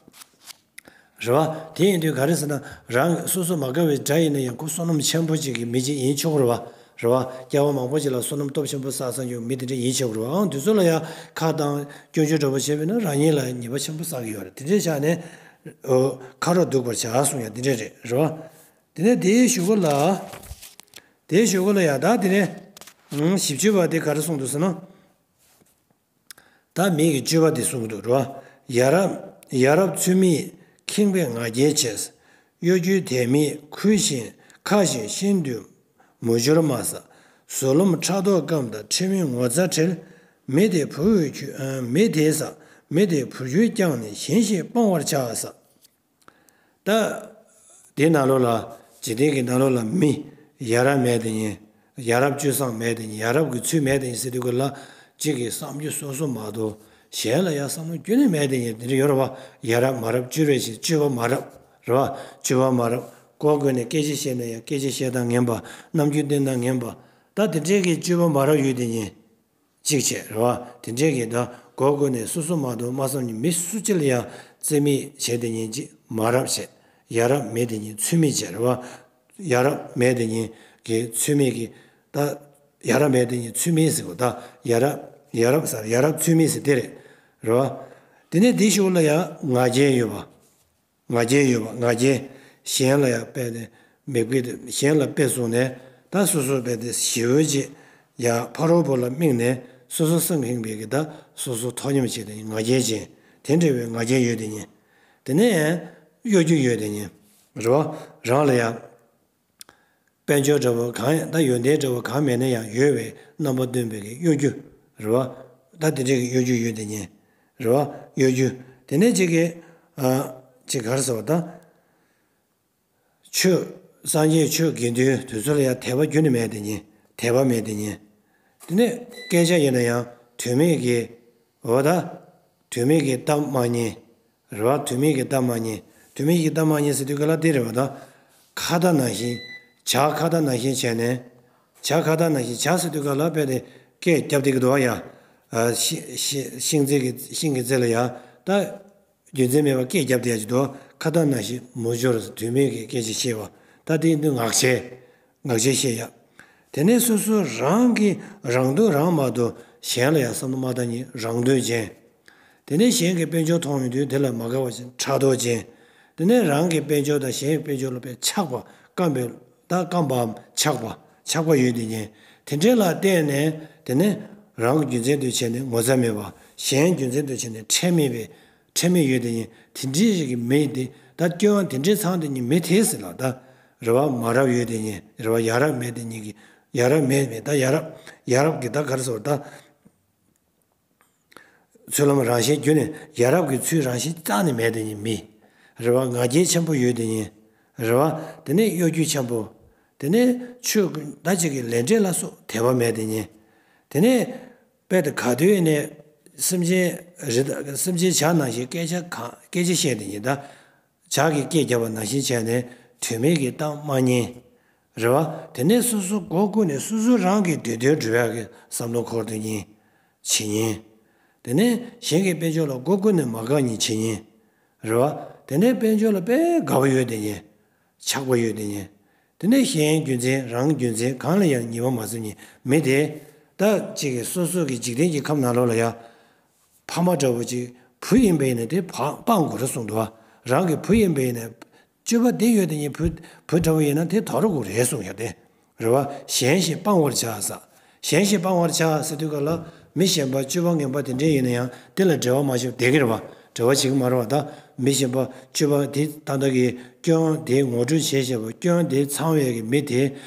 རེད་བ། དེ་ཡིན་དུས་ག་རེ་ཟེར་ན་རང་སོ་སོ་མ་དགའ་བའི་དགྲ་ཡིན་ན་ཡང་ཁོ་བསོད་ནམས་ཆེན་པོ་ཅིག་གི་མི་ཅིག་ཡིན་ཆོག་རེད་བ། རེད་བ། སྐྱེ་བ་མང་པོ་ཅིག་ལ་བསོད་ནམས་སྟོབས་ཆེན་པོ་བསགས་བསགས་ཡོད་མི་དེ་འདྲ་ཡིན་ཆོག་རེད་བ། ཨང་དེ་ཚོ་ལ་ཡང་ཁ་བཏང་སྐྱོན་བརྗོད་འདྲ་པོ་བྱས་པས་ན་རང་ཉིད་ལ་ཉེས་པ་ཆེན་པོ་བསགས་ཀྱི་ཡོད་རེད། དེ་འདྲའི་ཆ་ནས་ཁ་རོག་སྡུག་པར་བྱ་གསུང་ཡ་དེ་འདྲ་རེད། རེད་བ། དེ་ནས་དེའི་གཞུག་གུ་ལ། དེའི་གཞུག་གུ་ལ་ཡ་ད་དེ་ནས་བཞི་བཅུ་པ་དེ་ག་རེ་གསུངས་འདུག་ཟེར་ན། ད་མི་གི་སྤྱོད་པ་དེ་གསུང་གི་འདུག་རོ། ཡ་རབས་ཡ་རབས་ཚུལ་མིན་ཁེངས་པའི་ང་རྒྱལ་ཆེ། གཡོ་སྒྱུའི་དད་མེད་ཁུར་བཞིན་ཁ་བཞིན་ཤིན་ཏུ་མུ་ཅོར་མ་ཟ། གཟུ་ལུམ་ཕྲག་དོག་སྐམ་དང་ཁྲེལ་མེད་ངོ་ཚ་ཁྲེལ། མི་དེ་བུ་འོས་ཁྱོད་མི་དེ་ཟ། མི་དེ་བུར་གྱུར་བསྐྱངས་ནས་གཞན་ཞིག་སྤང་བར་བྱ་ཟ། ད། དེའི་ནང་ལོགས་ལ། འཇིག་རྟེན་གྱི་ནང་ལོགས་ལ་མི། ཡ་རབས་མེད་དེ་ཡིན། ཡ་རབས་སྤྱོད་བཟང་མེད་དེ་ཡིན། ཡ་རབས་ཀྱི་ཚུལ་མེད་དེ་ཡིན་ཟེར་དུས་སྐབས་ལ། གཅིག་གིས་བསམ་རྒྱུ་སོ་སོ་མ་གཏོགས། གཞན་ལ་ཡང་བསམ་བློ་ཁྱོན་ནས་མེད་དེ་ཡིན། དེ་འདྲ་ཡོད་རེད་བ། ཡ་རབས་མ་རབས་སྤྱོད་རེས་ཤིག་སྤྱོད་པ་མ་རབས། རེད་བ། སྤྱོད་པ་མ་རབས། མགོ་བསྐོར་ནས་སྐད་ཆ་བཤད་ན་ཡང་སྐད་ཆ་བཤད་སྟངས་ངན་པ། རྣམ་འགྱུར་སྟོན་སྟངས་ངན་པ། ད་དེ་འདྲའི་གི་སྤྱོད་པ་མ་རབས་ཡོད་དེ་ཡིན། གཅིག་བྱས་རེད་བ། དེ་འདྲས་ཀྱི་ད་མགོ་བསྐོར་ནས་སོ་སོ་མ་གཏོགས་མ་བསམ་ནས་མི་སུ་གཅིག་ལ་ཡང་རྩིས་མེད་བྱས་དེ་ཉིད་ཅིག་མ་རབས་བྱས། ཡ་རབས་མེད་དེ་ཉིད་ཚུལ་མིན་བྱས་རེད་བ། ཡ་རབས་མེད་དེ་ཉིད་ཀྱི་ཚུལ་མིན་གྱི་ད་ཡ་རབས་མེད་དེ་ཉིད་ཚུལ་མིན་ཟེར་གོ་ད་ཡ་རབས་ཡ་རབས་ཟེར་ཡ་རབས་ཚུལ་མིན་ཟེར་དེ་རེད། རེད་བ། དེ་ནས་དེའི་གཞུག་ལ་ཡང་ང་རྒྱལ་ཡོད་པ། ང་རྒྱལ་ཡོད་པ་ང་རྒྱལ། གཞན་ལ་ཡང་དཔེ་དེ་མིག་དཔེ་དེ་གཞན་ལ་དཔེ་བཟུང་ནས་ད་སོ་སོ་དཔེ་དེ་ཞི་བོ་ཅིག་ཡང་ཕ་རོལ་པོ་ལ་དམིགས་ནས་སོ་སོ་སེམས་ཁེངས་པའི་གི་ད་སོ་སོ་ཐོག་མཉམ་བྱས་ཏེ་ང་རྒྱལ་ཅན་དེ་འདྲ་བའི་ང་རྒྱལ་ཡོད་དེ་ཉིད། དེ་ནས་གཡོ་སྒྱུ་ཡོད་དེ་ཉིད། རེད་བ། རང་ལ་ཡང་། དཔལ་འབྱོར་འདྲ་བོ་གང་ཡང་ད་ཡོན་ཏན་འདྲ་བོ་གང་མེད་ན་ཡང་ཡོད་པའི་རྣམ་པ་སྟོན་པའི་གི་གཡོ་སྒྱུ་རེད་བ། ད་དེ་འདྲའི་གི་གཡོ་སྒྱུ་ཡོད་དེ་ཉིད་རེད་བ། གཡོ་སྒྱུ་དེ་ནས་ཅིག་གི་ཨ་ཅིག་ག་རེ་ཟེར་བ་ད། ཆོས་སངས་རྒྱས་ཆོས་དགེ་འདུན་དེ་ཚོ་ལ་ཡང་དད་པ་ཁྱོན་ནས་མེད་དེ་ཉིད་དད་པ་མེད་དེ་ཉིད། དེ་ནས་སྐད་ཆ་ཡིན་ན་ཡང་དོན་མེད་ཀྱི་འོ་ད་དོན་མེད་ཀྱི་གཏམ་མ་ཉན། རེད་བ། དོན་མེད་ཀྱི་གཏམ་མ་ཉན། དོན་མེད་ཀྱི་གཏམ་མ་ཉན་ཟེར་དུས་ག་ལ་དེ་རེད་བ་ད། ཁ་བརྡ་ནང་བཞིན་བྱ་ཁ་བརྡ་ནང་བཞིན་བྱས་ནས། བྱ་ཁ་བརྡ་ནང་བཞིན་བྱ་ཟེར་དུས་ག་ལ་དཔེ་དེ་སྐད་རྒྱབ་བསྡད་ཀྱི་འདུག་བ་ཡ། ཤིང་ཤིང་ཤིང་རྩི་གི་ཤིང་གི་རྩི་ལ་ཡང་ད་རྒྱུ་མཚན་མེད་པར་སྐད་བརྒྱབ་བསྡད་ཡ་ཅིག་འདུག་ཁ་དར་ནང་བཞིན་མུར་འབྱོར་དུས་མེད་ཀྱི་སྐད་ཆ་བཤད་པ། ད་དེ་འདི་ངག་འཁྱལ། ངག་འཁྱལ་བཤད་ཡ། དེ་ནས་སོ་སོ་རང་གི་རང་དོན་རང་མ་གཏོགས་གཞན་ལ་ཡང་བསམ་བློ་མ་བཏང་མཁན་རང་དོན་ཅན། དེ་ནས་གཞན་གྱི་དཔལ་འབྱོར་མཐོང་ཡོང་དུས་དེ་ལ་མ་དགའ་བ་ཅན་ཕྲག་དོག་ཅན། དེ་ནས་རང་གི་དཔལ་འབྱོར་དང་གཞན་གྱི་དཔལ་འབྱོར་ལ་དཔེ་ཆགས་པ་བརྐམ་པའི་ད་བརྐམ་པའམ་ཆགས་པ་ཆགས་པ་ཡོད་དེ་ཉན། དེ་འདྲའི་ལ་བརྟེན་ནས་དེ་ནས་རང་གི་རྒྱུ་མཚན་དུ་བྱས་ནས་ངོ་ཚ་མེད་པ། གཞན་རྒྱུ་མཚན་དུ་བྱས་ནས་ཁྲེལ་མེད་པའི་ཁྲེལ་མེད་ཡོད་དེ་ཉན། དེ་འདྲའི་ཞིག་གི་མི་དེ་ད་སྐྱོན་དེ་འདྲའི་ཚང་དེ་ཉིད་མི་དེ་ཟེར་ལ་ད་རེ་བ་མ་རབས་ཡོད་དེ་ཉན། རེ་བ་ཡ་རབས་མེད་དེ་ཉིད་ཀྱི་ཡ་རབས་མེད་མེད་ད་ཡ་རབས་ཡ་རབས་ཀྱི་ད་ག་རེ་ཟེར་བ་ད། ཚུལ་ལམ་རང་བཞིན་བརྒྱུད་ནས་ཡ་རབས་ཀྱི་ཚུལ་རང་བཞིན་རྩ་ནས་མེད་དེ་ཉིད་མི། རེ་བ་ང་རྒྱལ་ཆེན་པོ་ཡོད་དེ་ཉིད། རེ་བ་དེ་ནས་གཡོ་སྒྱུ་ཆེན་པོ། དེ་ནས་ཆོས་ཀུན་ད་ཅིག་གི་ལས་འབྲས་ལ་སོགས་དད་པ་མེད་དེ་ཉིད། དེ་ནས་དཔེ་དེ་ག་དུས་ནས་སེམས་ཅན་རི་དྭགས་སེམས་ཅན་བྱ་ནང་བཞིན་སྐད་ཆ་གང་སྐད་ཆ་བཤད་དེ་ཉིད་ད། བྱ་གི་སྐད་བརྒྱབ་པ་ནང་བཞིན་བྱས་ནས་དོན་མེད་ཀྱི་གཏམ་སྨྲ་ཉེན། རེད་བ། དེ་ནས་སོ་སོ་མགོ་ཀུན་ནས་སོ་སོ་རང་གི་འདོད་དོན་འགྲུབ་ཡག་གི་བསམ་བློ་འཁོར་དེ་ཉིད་བྱེད་ཉིན། དེ་ནས་གཞན་གྱི་དཔལ་འབྱོར་ལ་མགོ་ཀུན་ནས་མ་དགའ་ཉིན་བྱེད་ཉིན། རེད་བ། དེ་ནས་དཔལ་འབྱོར་ལ་དཔེ་དགའ་བ་ཡོད་དེ་ཉིན། ཆགས་པ་ཡོད་དེ་ཉིན། དེ་ནས་གཞན་རྒྱུ་མཚན་རང་རྒྱུ་མཚན་གང་ལ་ཡང་ཉེས་པ་མ་བཟོ་ཉིན་མི་དེ། ད་ཅིག་གིས་སོ་སོ་གི་འཇིག་རྟེན་གྱི་ཁམས་ནང་ལོགས་ལ་ཡང་། ཕ་མ་འདྲ་བོ་ཅིག་བུ་ཡིན་པ་ཡིན་ན་དེ་ཕ་སྤང་དགོས་རེད་གསུངས་འདུག་བ། རང་གི་བུ་ཡིན་པ་ཡིན་ན། སྤྱོད་པ་དེ་ཡོད་དེ་ཉིད་བུ་བུ་འདྲ་བོ་ཡིན་ན་དེ་དོར་དགོས་རེད་གསུངས་ཡ་དེ། རེད་བ། གཞན་ཞིག་སྤང་བར་བྱ་ས། གཞན་ཞིག་སྤང་བར་བྱ་ཟེར་དུས་ག་ལ་མི་གཞན་པ་སྤྱོད་པ་ངན་པ་དེ་འདྲས་ཡིན་ན་ཡང་དེ་ལ་འབྲེལ་བ་མ་བྱེད་བསྡད་ཀྱི་རེད་བ། འབྲེལ་བ་བྱེད་ཀྱི་མ་རེད་བ། ད་མི་གཞན་པ་སྤྱོད་པ་དེ་ད་ལྟ་གི་སྐྱོན་དེ་ངོ་སྤྲོད་བྱེད་བྱེད་པ་སྐྱོན་དེ་ཚང་བའི་གི་མི་དེ་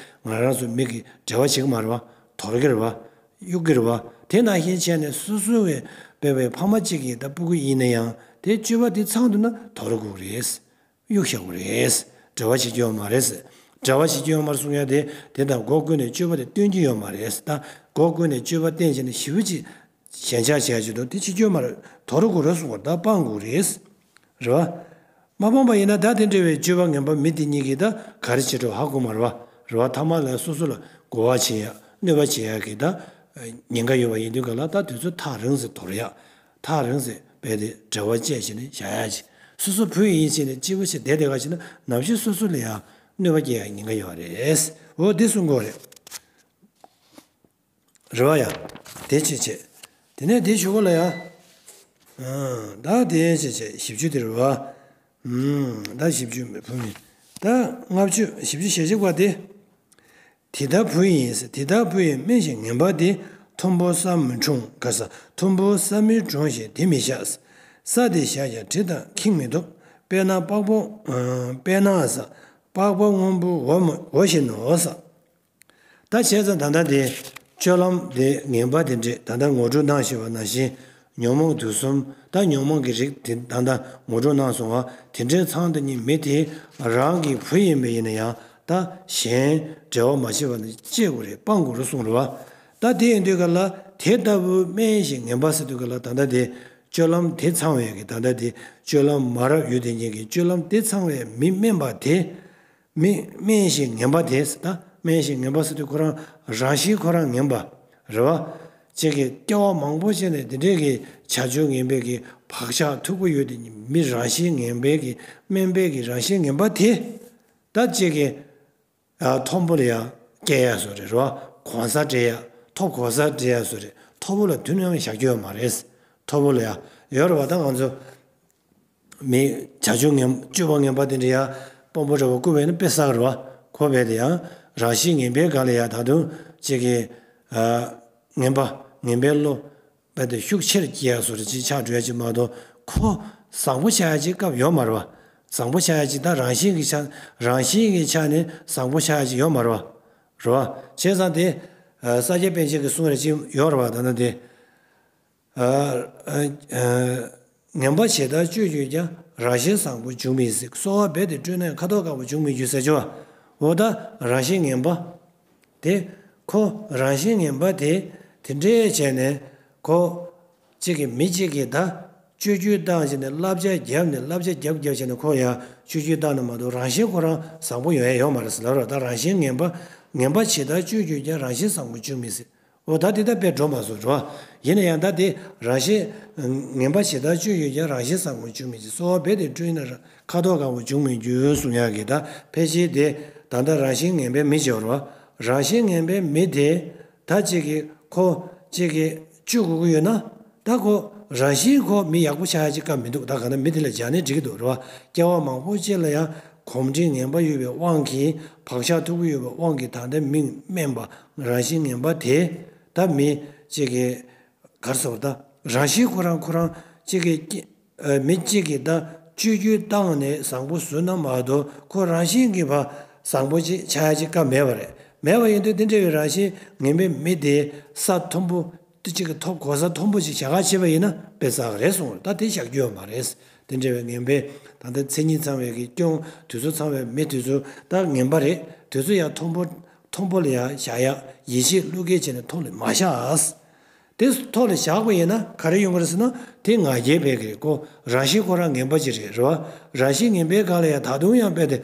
ང་རང་ཚོ་མི་གི་འབྲེལ་བ་བྱེད་ཀྱི་མ་རེད་བ། དོར་གྱི་རེད་བ། གཡུག་གི་རེད་བ། དེ་ནང་བཞིན་བྱས་ནས་སོ་སོ་བའི་སྤེལ་བའི་ཕ་མ་གཅིག་གི་ད་སྤུ་གུ་ཡིན་ན་ཡང་དེ་སྤྱོད་པ་དེ་ཚང་འདུག་ན་དོར་དགོས་རེད། གཡུག་བཞག་དགོས་རེད། འབྲེལ་བ་བྱེད་རྒྱུ་ཡོད་མ་རེད། འབྲེལ་བ་བྱེད་རྒྱུ་ཡོད་མ་རེད་གསུང་ཡ་དེ་དེ་དང་སྒོ་ཀུན་ནས་སྤྱོད་པ་དེ་སྟོན་རྒྱུ་ཡོད་མ་རེད། ད་སྒོ་ཀུན་ནས་སྤྱོད་པ་བསྟན་བྱས་ནས་ཞེ་པོ་ཅིག་ཞེན་ཆགས་བྱས་ཀྱི་འདུག་དེ་བྱེད་རྒྱུ་ཡོད་མ་རེད། དོར་དགོས་རེད་གསུང་བ་ད་སྤང་དགོས་རེད། རེད་བ། མ་སྤངས་པ་ཡིན་ན་ད་དེ་འདྲ་བའི་སྤྱོད་པ་ངན་པ་མི་དེ་གཉིས་ཀྱིས་ད་ག་རེ་བྱེད་འགྲོ་ཧ་གོ་མ་རེད་བ། རེད་བ། ཐ་མ་ལ་སོ་སོ་ལ་གོ་བ་བྱེད་ཡ་གནོད་པ་བྱེད་ཡ་གི་ད་ཉེན་ཁ་ཡོད་པ་ཡིན་དུས་ག་ལ་ད་དུས་ཚོད་ཐག་རིང་ཟིག་དོར་ཡ། ཐག་རིང་ཟིག་བས་ཏེ་འབྲེལ་བ་བཅད་བྱས་ནས་བཞག་ཡ་ཅིག་སོ་སོ་བུ་ཡིན་བྱས་ནས་སྐྱིད་པོ་བྱས་བསྡད་བསྡད་ག་བྱས་ན་ནམ་ཞིག་སོ་སོ་ལ་ཡང་གནོད་པ་སྐྱེལ་ཡ་ཉེན་ཁ་ཡོད་རེད། འོ་དེ་གསུང་གི་ཡོད་རེད། རེད་བ་ཡ། དེ་བྱས་བྱས། དེ་ནས་དེ་ཞུ་གོ་ལ་ཡ། ཨང་། ད་དེ་བྱས་བྱས་བཞི་བཅུ་དེ་རེད་བ། ཨང་། ད་བཞི་བཅུ་བུ་མིན། ད་ལྔ་བཅུ་བཞི་བཅུ་ཞེ་གཅིག་པ་དེ། དེ་ལྟར་བུ་ཡིན། དེ་ལྟར་བུ་ཡིས་དམན་ཞིང་ངན་པ་དེ། མཐོན་པོ་ས་མི་འཁྲུངས་ག་ས། མཐོན་པོ་ས་མི་འཁྲུངས་ཤིང་དེ་མི་བཞག་ས་དེ་བཞག་ཀྱང་དྲི་དང་ཁེངས་མི་ཐུབ། དཔེར་ན་པགས་པ། དཔེར་ན་ས། པགས་པ་སྔོན་པོ་འོ་མ་འོ་བཞིན་ནོ་ས། ད་བྱས་ཙང་ད་ལྟ་དེ་སྤྱོད་ལམ་དེ་ངན་པ་དེ་འདྲས་ད་ལྟ་ངོ་སྤྲོད་གནང་བཞིན་པ་ནང་བཞིན་ཉོན་མོངས་དུག་གསུམ་ད་ཉོན་མོངས་ཀྱི་རིགས་དེ་ད་ལྟ་ངོ་སྤྲོད་གནང་སོང་བ་དེ་འདྲས་ཚང་དེ་ཉིད་མི་དེ་རང་གི་བུ་ཡིན་པ་ཡིན་ན་ཡང་ད་གཞན་འབྲེལ་བ་མ་བྱེད་པ་ནི་བཅད་དགོས་རེད་སྤང་དགོས་རེད་གསུངས་རེད་བ། ད་དེ་ཡིན་དུས་ག་ལ་དེ་ལྟ་བུ་དམན་ཞིང་ངན་པ་ཟེར་དུས་ག་ལ་ད་ལྟ་དེ་སྤྱོད་ལམ་དེ་ཚང་བའི་གི་ད་ལྟ་དེ་སྤྱོད་ལམ་མ་རབས་ཡོད་དེ་ཉིད་ཀྱི་སྤྱོད་ལམ་དེ་ཚང་བའི་མི་དམན་པ་དེ། མི་དམན་ཞིང་ངན་པ་དེ་ད་དམན་ཞིང་ངན་པ་ཟེར་དུས་ཁོ་རང་རང་བཞིན་ཁོ་རང་ངན་པ་རེད་བ། ཅིག་གི་སྐྱེ་བ་མང་པོ་བྱས་ནས་དེ་འདྲའི་གི་བྱ་སྤྱོད་ངན་པའི་གི་བག་ཆགས་མཐུག་པོ་ཡོད་དེ་མི་རང་བཞིན་ངན་པའི་གི་དམན་པའི་གི་རང་བཞིན་ངན་པ་དེ་ད་ཅིག་གི་མཐོན་པོ་ལ་ཡང་སྐྱེ་ཡ་བཟོ་རེད་རེད་བ། གོང་ས་འདྲེན་ཡ་མཐོ་གོང་ས་འདྲེན་ཡ་བཟོ་རེད། མཐོ་པོ་ལ་དུས་ནམ་ཡང་བཞག་རྒྱུ་ཡོད་མ་རེད། མཐོ་པོ་ལ་ཡང་ཡོད་རེད་བ། ད་ང་ཚོ། མི་བྱ་སྤྱོད་ངན་སྤྱོད་པ་ངན་པ་དེ་འདྲ་ཡང་དཔོན་པོ་འདྲ་བོ་བཀུར་བས་ན་དཔེ་བསགས་རེད་བ། ཁོ་བས་དེ་ཡང་རང་བཞིན་ངན་པའི་སྒང་ལ་ཡང་ད་དུང་ཅིག་གི་ངན་པ་ངན་པའི་བློ་བས་དེ་ཤུགས་ཆེར་སྐྱེ་ཡ་བཟོ་འདྲ་ཅིག་ཆགས་འགྲོ་ཡ་ཅིག་མ་གཏོགས་ཁོ་བཟང་པོ་ཆགས་ཡ་ཅིག་སྐབས་ཡོད་མ་རེད་བ། བཟང་པོ་ཆགས་ཡ་ཅིག་ད་རང་བཞིན་གྱི་ཆ་རང་བཞིན་གྱི་ཆ་ནས་བཟང་པོ་ཆགས་ཡ་ཅིག་ཡོད་མ་རེད་བ། རེད་བ། བྱས་ཙང་དེ་ས་སྐྱ་པཎ་ཆེན་གྱི་གསུང་རེ་ཅིག་ཡོད་རེད་བ། ད་ནི་དེ། ངན་པ་ཇི་ལྟར་སྤྱོད་གྱུར་ཀྱང་། རང་བཞིན་བཟང་པོ་འབྱུང་མི་སྲིད། གསོལ་བ་རྦད་དེ་བཀྲོལ་ནའང་། ཁ་དོག་དཀར་པོ་འབྱུང་མི་འགྱུར་ཟེར་ཅོ། འོ་ད་རང་བཞིན་ངན་པ་དེ་ཁོ་རང་བཞིན་ངན་པ་དེ་དེ་འདྲའི་བྱས་ནས་ཁོ་གཅིག་གིས་མི་གཅིག་གིས་ད་སྤྱོད་རྒྱུ་བཏང་བྱས་ནས་བསླབ་བྱ་བརྒྱབ་ནས་བསླབ་བྱ་བརྒྱབ་བརྒྱབ་བྱས་ནས་ཁོ་ཡང་སྤྱོད་རྒྱུ་བཏང་ནས་མ་གཏོགས་རང་བཞིན་ཁོ་རང་བཟང་པོ་ཡོང་ཡ་ཡོད་མ་རེད་ཟེར་ལབ་རོགས། ད་རང་བཞིན་ངན་པ་ངན་པ་ཇི་ལྟར་སྤྱོད་གྱུར་ཀྱང་། རང་བཞིན་བཟང་པོ་འབྱུང་མི་སྲིད། འོ་ད་དེ་ད་དཔེ་འགྲོ་མ་སོང་རོ། ཡིན་ན་ཡང་ད་དེ་རང་བཞིན་ངན་པ་ཇི་ལྟར་སྤྱོད་ཡོད་ཀྱང་། རང་བཞིན་བཟང་པོ་འབྱུང་མི་བྱེད། གསོལ་བ་རྦད་དེ་སྤྲོས་ན་ར། ཁ་དོག་དཀར་པོ་འབྱུང་མི་འགྱུར་གསུང་ཡག་གི་ད་ཕལ་ཆེར་དེ་ད་ལྟ་རང་བཞིན་ངན་པའི་མི་བྱེད་རོ། རང་བཞིན་ངན་པའི་མི་དེ་ད་ཅིག་གི་ཁོ་ཅིག་གི་སྤྱོད་དགོས་ཀྱི་ཡོད་ན། ད་ཁོ་རང་བཞིན་ཁོ་མི་ཡག་པོ་ཆགས་ཡ་ཅིག་ཀ་མི་འདུག་ད་ག་ན་མི་དེ་ལ་སྦྱར་ནས་འགྲིག་གི་འདུག་རེད་བ། སྐྱེ་བ་མང་པོ་ཅིག་ལ་ཡང་གོམས་འདྲིས་ངན་པ་ཡོད་པའི་དབང་གིས། བག་ཆགས་མཐུག་པོ་ཡོད་པའི་དབང་གིས། ད་ལྟའི་མི་དམན་པ་རང་བཞིན་ངན་པ་དེ་ད་མི་གཅིག་གི་གར་སོགས་ད་རང་བཞིན་ཁོ་རང་ཁོ་རང་གཅིག་གི་སྐྱེ་ཨ་མི་གཅིག་གིས་ད་བཅོས་བསྒྱུར་བཏང་ནས་བཟང་པོ་བཟོས་ན་མ་གཏོགས། ཁོ་རང་བཞིན་གྱིས་ཕར་བཟང་པོ་ཅིག་ཆགས་ཡ་ཅིག་ཀ་མེད་པ་རེད། མེད་པ་ཡིན་དུས་དེ་འདྲ་བའི་རང་བཞིན་ངན་པའི་མི་དེ་ས་མཐོན་པོ་དེ་གཅིག་གི་ཐོབ་གོ་ས་མཐོན་པོ་ཅིག་བཞག་ག་བྱེད་པ་ཡིན་ན་དཔེ་བསགས་རེད་གསུངས། ད་དེ་བཞག་རྒྱུ་ཡོད་མ་རེད། དེ་འདྲ་བའི་ངན་པའི་ད་ལྟ་མཚན་ཉིད་ཚང་བའི་གི་སྐྱོན་དེ་ཚོ་ཚང་བའི་མི་དེ་ཚོ་ད་ངན་པ་རེད། དེ་ཚོ་ཡང་མཐོན་པོ་མཐོན་པོ་ལ་ཡང་བཞག་ཡ་ཡིད་ཆེས་བློས་འགེལ་བྱས་ནས་ཐོག་ལ་མ་བཞག་དེ་ཐོག་ལ་བཞག་པ་ཡིན་ན་ག་རེ་ཡོང་གི་རེད་ཟེར་ན། དེ་ང་རྒྱལ་བས་ཀྱི་རེད། ཁོ་རང་བཞིན་ཁོ་རང་ངན་པ་ཅིག་རེད། རེད་བ། རང་བཞིན་ངན་པའི་སྒང་ལ་ཡང་ད་དུང་ཡང་རྦད་དེ་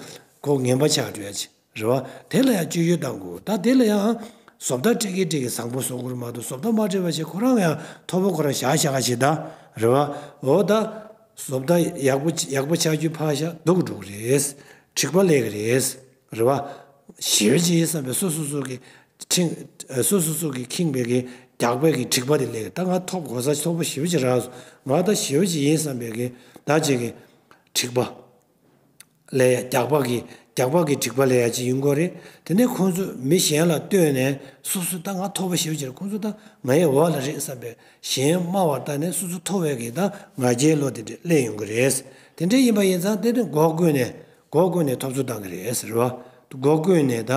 ཁོ་ངན་པ་ཆགས་འགྲོ་ཡ་ཅིག་རེད་བ། དེ་ལ་ཡང་བཅོས་བསྒྱུར་གཏང་དགོས། ད་དེ་ལ་ཡང་བཟོ་ལྟ་སྤྲད་ཀྱི་སྤྲད་ཀྱི་བཟང་པོ་བཟོ་དགོས་རེད་མ་གཏོགས། བཟོ་ལྟ་མ་སྤྲད་པ་བྱས་ཁོ་རང་ཡང་མཐོ་པོ་ཁོ་རང་བཞག་བཞག་ག་བྱེད་ད། རེད་བ། འོ་ད་བཟོ་ལྟ་ཡག་པོ་ཡག་པོ་ཆགས་རྒྱུ་ཕར་བཞག་སྡུག་འགྲོ་གི་རེད། འཁྲིག་པ་སླེབས་ཀྱི་རེད། རེད་བ། ཞི་བ་ཅིག་ཡིན་བསམ་པའི་སོ་སོ་སོ་གི་ཁེངས་སོ་སོ་སོ་གི་ཁེངས་པའི་གི་རྒྱགས་པའི་གི་འཁྲིག་པ་དེ་སླེབས། ད་ང་ཐོབ་གོ་ས་མཐོ་པོ་ཞི་བ་ཅིག་རག་སོང་། ང་ད་ཞི་བ་ཅིག་ཡིན་བསམ་པའི་གི་ད་ཅིག་གི་འཁྲིག་པ་སླེབས་ཡ། རྒྱགས་པ་གི་རྒྱགས་པ་གི་འཁྲིག་པ་སླེབས་ཡ་ཅིག་ཡིན་དགོས་རེད། དེ་ནས་ཁོང་ཚོ་མི་གཞན་ལ་ལྟོས་ནས་སོ་སོ་ད་ང་ཐོབ་པ་ཞི་བ་ཅིག་རེད། ཁོང་ཚོ་ད་ང་ཡི་འོག་ལ་རེད་བསམ་པའི་གཞན་དམའ་བར་བལྟས་ནས་སོ་སོ་མཐོ་བའི་གི་ད་ང་རྒྱལ་བློ་དེ་འདྲ་སླེབས་ཡོང་གི་རེད། དེ་འདྲ་ཡིན་པ་ཡིན་ཙང་དེ་ནི་སྒོ་ཀུན་ནས་སྒོ་ཀུན་ནས་ཐོབ་ཚོད་བཏང་གི་རེད་ཟེར་བ། སྒོ་ཀུན་ནས་ད་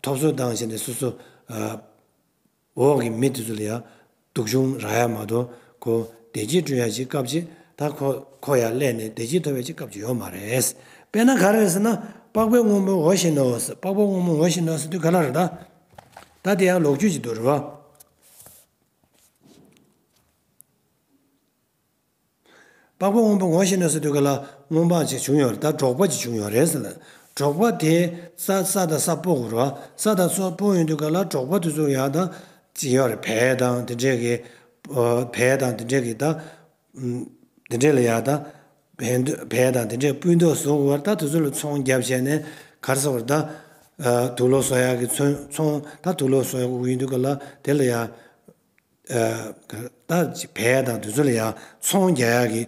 ཐོབ་ཚོད་བཏང་བྱས་ནས་སོ་སོ་ཨ་འོག་གི་མི་དེ་ཚོ་ལ་ཡང་སྡུག་སྦྱོང་རག་ཡ་མ་གཏོགས། ཁོ་བདེ་སྐྱིད་སྐྲུན་ཡ་ཅིག་སྐབས་ཅིག་ད་ཁོ་ཁོ་ཡར་སླེབས་ནས་བདེ་སྐྱིད་ཐོབ་ཡ་ཅིག་སྐབས་ཅིག་ཡོད་མ་རེད། དཔེར་ན་ག་རེ་རེད་ཟེར་ན། པགས་པའི་སྔོན་པོ་ངོ་བཞིན་ནོ་ཟེར། པགས་པའི་སྔོན་པོ་ངོ་བཞིན་ནོ་ཟེར་དུས་ག་ལ་རེད་ད། ད་དེ་ཡང་ལོ་རྒྱུས་ཅིག་འདུག་རེད་བ། པགས་པ་སྔོན་པོ་ངོ་ཤེས་ན་ཟེར་དུས་ག་ལ་སྔོན་པ་ཅིག་བྱུང་ཡོད་རེད། ད་འབྲོག་པ་ཅིག་བྱུང་ཡོད་རེད་ཟེར་ལ། འབྲོག་པ་དེ་ས་ས་དང་ས་སྤོ་དགོས་རེད་བ། ས་དང་ས་སྤོ་ཡོང་དུས་ག་ལ་འབྲོག་པ་དེ་ཚོ་ཡང་ད་ཅིག་ཡོད་རེད། བལ་དང་དེ་འདྲས་ཀྱི་ཨ་བལ་དང་དེ་འདྲས་ཀྱི་ད་ཨམ་དེ་འདྲས་ལ་ཡང་ད་བལ་འདོད་བལ་དང་དེ་འདྲས་སྤུན་མདོག་བཟོ་དགོས་པ་རེད། ད་དེ་ཚོ་ལ་ཚོང་རྒྱབ་བྱས་ནས་ག་རེ་ཟེར་དགོས་རེད། ད་ཨ་དུག་ལོག་བཟོ་ཡག་གི་ཚོང་ཚོང་ད་དུག་ལོག་བཟོ་ཡག་ཡོང་དུས་ག་ལ་དེ་ལ་ཡང་། ཨ་ད་བལ་དང་དེ་ཚོ་ལ་ཡང་ཚོང་རྒྱག་ཡག་གི་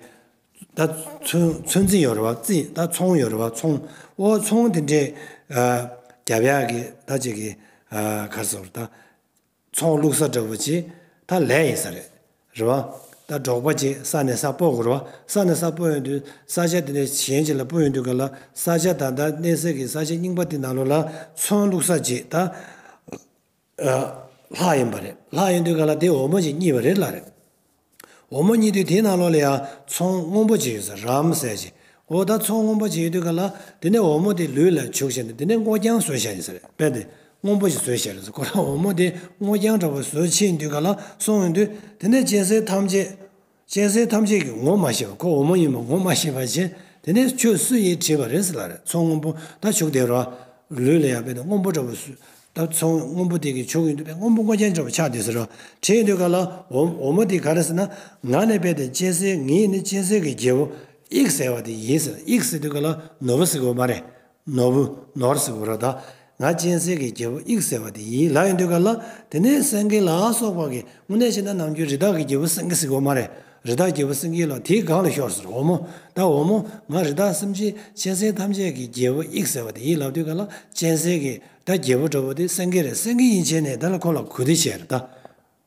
ད་ཚོན་ཚོད་འཛིན་ཡོད་རེད་བ། རྩིས་ད་ཚོང་ཡོད་རེད་བ། ཚོང་ཨོ་ཚོང་དེ་འདྲས་ཨ་རྒྱབ་ཡག་གི་ད་ཅིག་གི་ཨ་ག་རེ་ཟེར་ད་ཚོང་བླུགས་ས་འདྲ་བོ་ཅིག་ད་ལས་ཡིན་ས་རེད། རེད་བ། ད་འབྲོག་པ་ཅིག་ས་ནས་ས་སྤོ་དགོས་རེད་བ། ས་ནས་ས་སྤོ་ཡོང་དུས་ས་ཆ་དེ་ནས་གཞན་ཅིག་ལ་སྤོ་ཡོང་དུས་ག་ལ་ས་ཆ་ད་ལྟ་གནས་སའི་གི་ས་ཆ་རྙིང་པ་དེ་ནང་ལོགས་ལ་ཚོང་བླུགས་ས་ཅིག་ད། ལྷག་ཡིན་པ་རེད། ལྷག་ཡིན་དུས་ག་ལ་དེ་འོ་མ་ཞིག་རྙེད་པ་རེད་ལ་རེད། འོ་མ་རྙེད་དུས་དེའི་ནང་ལོགས་ལ་ཡང་ཚོང་སྔོན་པོ་ཅིག་ཡོད་ས་རམ་ཟེར་ཅིག་འོ་ད་ཚོང་སྔོན་པོ་ཅིག་ཡོད་དུས་ག་ལ་དེ་ནས་འོ་མ་དེ་ལུས་ལ་བྱུགས་བྱས་ནས་དེ་ནས་སྔོ་རྐྱང་བཟོས་བཞག་ཡིན་ས་རེད། དཔེ་དེ་སྔོན་པོ་ཞིག་བཟོས་བཞག་རེད་ཟེར། ཁོ་རང་འོ་མ་དེ་སྔོ་རྐྱང་འདྲ་བོ་བཟོས་ཕྱིན་དུས་ག་ལ་སོང་ཡོང་དུས་དེ་ནས་གཅན་གཟན་ཐམས་ཅད། གཅན་གཟན་ཐམས་ཅད་ཀྱིས་ངོ་མ་ཤེས་པ། ཁོ་འོ་མ་ཡིན་པ་ངོ་མ་ཤེས་པ་བྱས། དེ་ནས་ཁྱོད་སུ་ཡིན་དྲིས་པ་རེད་ཟེར་ལ་རེད། ཚོང་སྔོན་པོ་ད་བྱུགས་བསྡད་རོགས། ལུས་ལ་ཡང་དཔེ་དེ་སྔོན་པོ་འདྲ་བོ་སུ་ད་ཚོང་སྔོན་པོ་དེ་གིས་བྱུགས་ཡོང་དུས་དཔེ་སྔོན་པོ་སྔོ་རྐྱང་འདྲ་བོ་ཆགས་བསྡད་ཟེར་རོ། དྲིས་ཡོང་དུས་ག་ལ་འོ་འོ་མ་དེ་ག་རེ་ཟེར་ན། ང་ནི་དཔེ་དེ་གཅན་གཟན་ངེད་ནི་གཅན་གཟན་གྱི་རྒྱལ་པོ་དབྱིག་ཟེར་བ་དེ་ཡིན་ཟེར། དབྱིག་ཟེར་དུས་ག་ལ་ནོར་བུ་ཟེར་གི་ཡོད་མ་རེད། ནོར་བུ་ནོར་ཟེར་གི་ཡོད་རེད་ད། ང་གཅན་གཟན་གྱི་རྒྱལ་པོ་དབྱིག་ཟེར་བ་དེ་ཡིན་ལབ་ཡོང་དུས་ག་ལ། དེ་ནས་སེང་གེ་ལ་སོགས་པ་གི་དངོས་གནས་བྱས་ན་ནམ་རྒྱུན་རི་དྭགས་ཀྱི་རྒྱལ་པོ་སེང་གེ་ཟེར་གི་ཡོད་མ་རེད། རི་དྭགས་རྒྱལ་པོ་སེང་གེ་ལ་དེའི་སྒང་ལ་ཤོར་ཟེར། འོ་མོ་ད་འོ་མོ་ང་རི་དྭགས་སེམས་ཅན་གཅན་གཟན་ཐམས་ཅད་ཀྱི་རྒྱལ་པོ་དབྱིག་ཟེར་བ་དེ་ཡིན་ལབ་དུས་ག་ལ་གཅན་གཟན་གྱི་ད་རྒྱལ་པོ་འདྲ་བོ་དེ་སེང་གེ་རེད། སེང་གེ་ཡིན་བྱས་ནས་ད་ལ་ཁོ་ལ་གུས་བརྩི་བྱས་རེད་ད།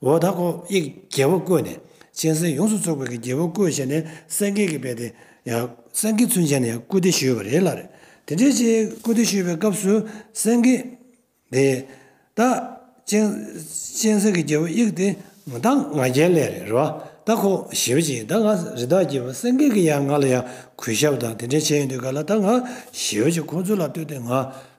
འོ་ད་ཁོ་ཡི་རྒྱལ་པོ་བསྐོས་ནས་གཅན་གཟན་ཡོངས་སུ་རྫོགས་པའི་གི་རྒྱལ་པོ་བསྐོས་བྱས་ནས་སེང་གེ་གི་དཔེ་དེ་ཡང་སེང་གེ་ཚུན་ཆད་ནས་ཡང་བཀུར་སྟི་ཞུས་པ་རེད་ལ་རེད། དེ་འདྲའི་ཅིག་བཀུར་སྟི་ཞུས་པའི་སྐབས་སུ་སེང་གེ་དེ་ད་གཅན་གཅན་གཟན་གི་རྒྱལ་པོ་དབྱིག་དེ་ད་ང་རྒྱལ་ལས་རེད་རོ། ད་ཁོ་ཞེ་པོ་ཅིག་ད་ང་རི་དྭགས་རྒྱལ་པོ་སེང་གེ་གི་ཡང་ང་ལ་ཡང་གུས་ཞབས་དང་དེ་འདྲ་བྱས་ཡོང་དུས་ག་ལ་ད་ང་ཞེ་པོ་ཅིག་ཁོ་ཚོ་ལ་ལྟོས་ཏེ་ང་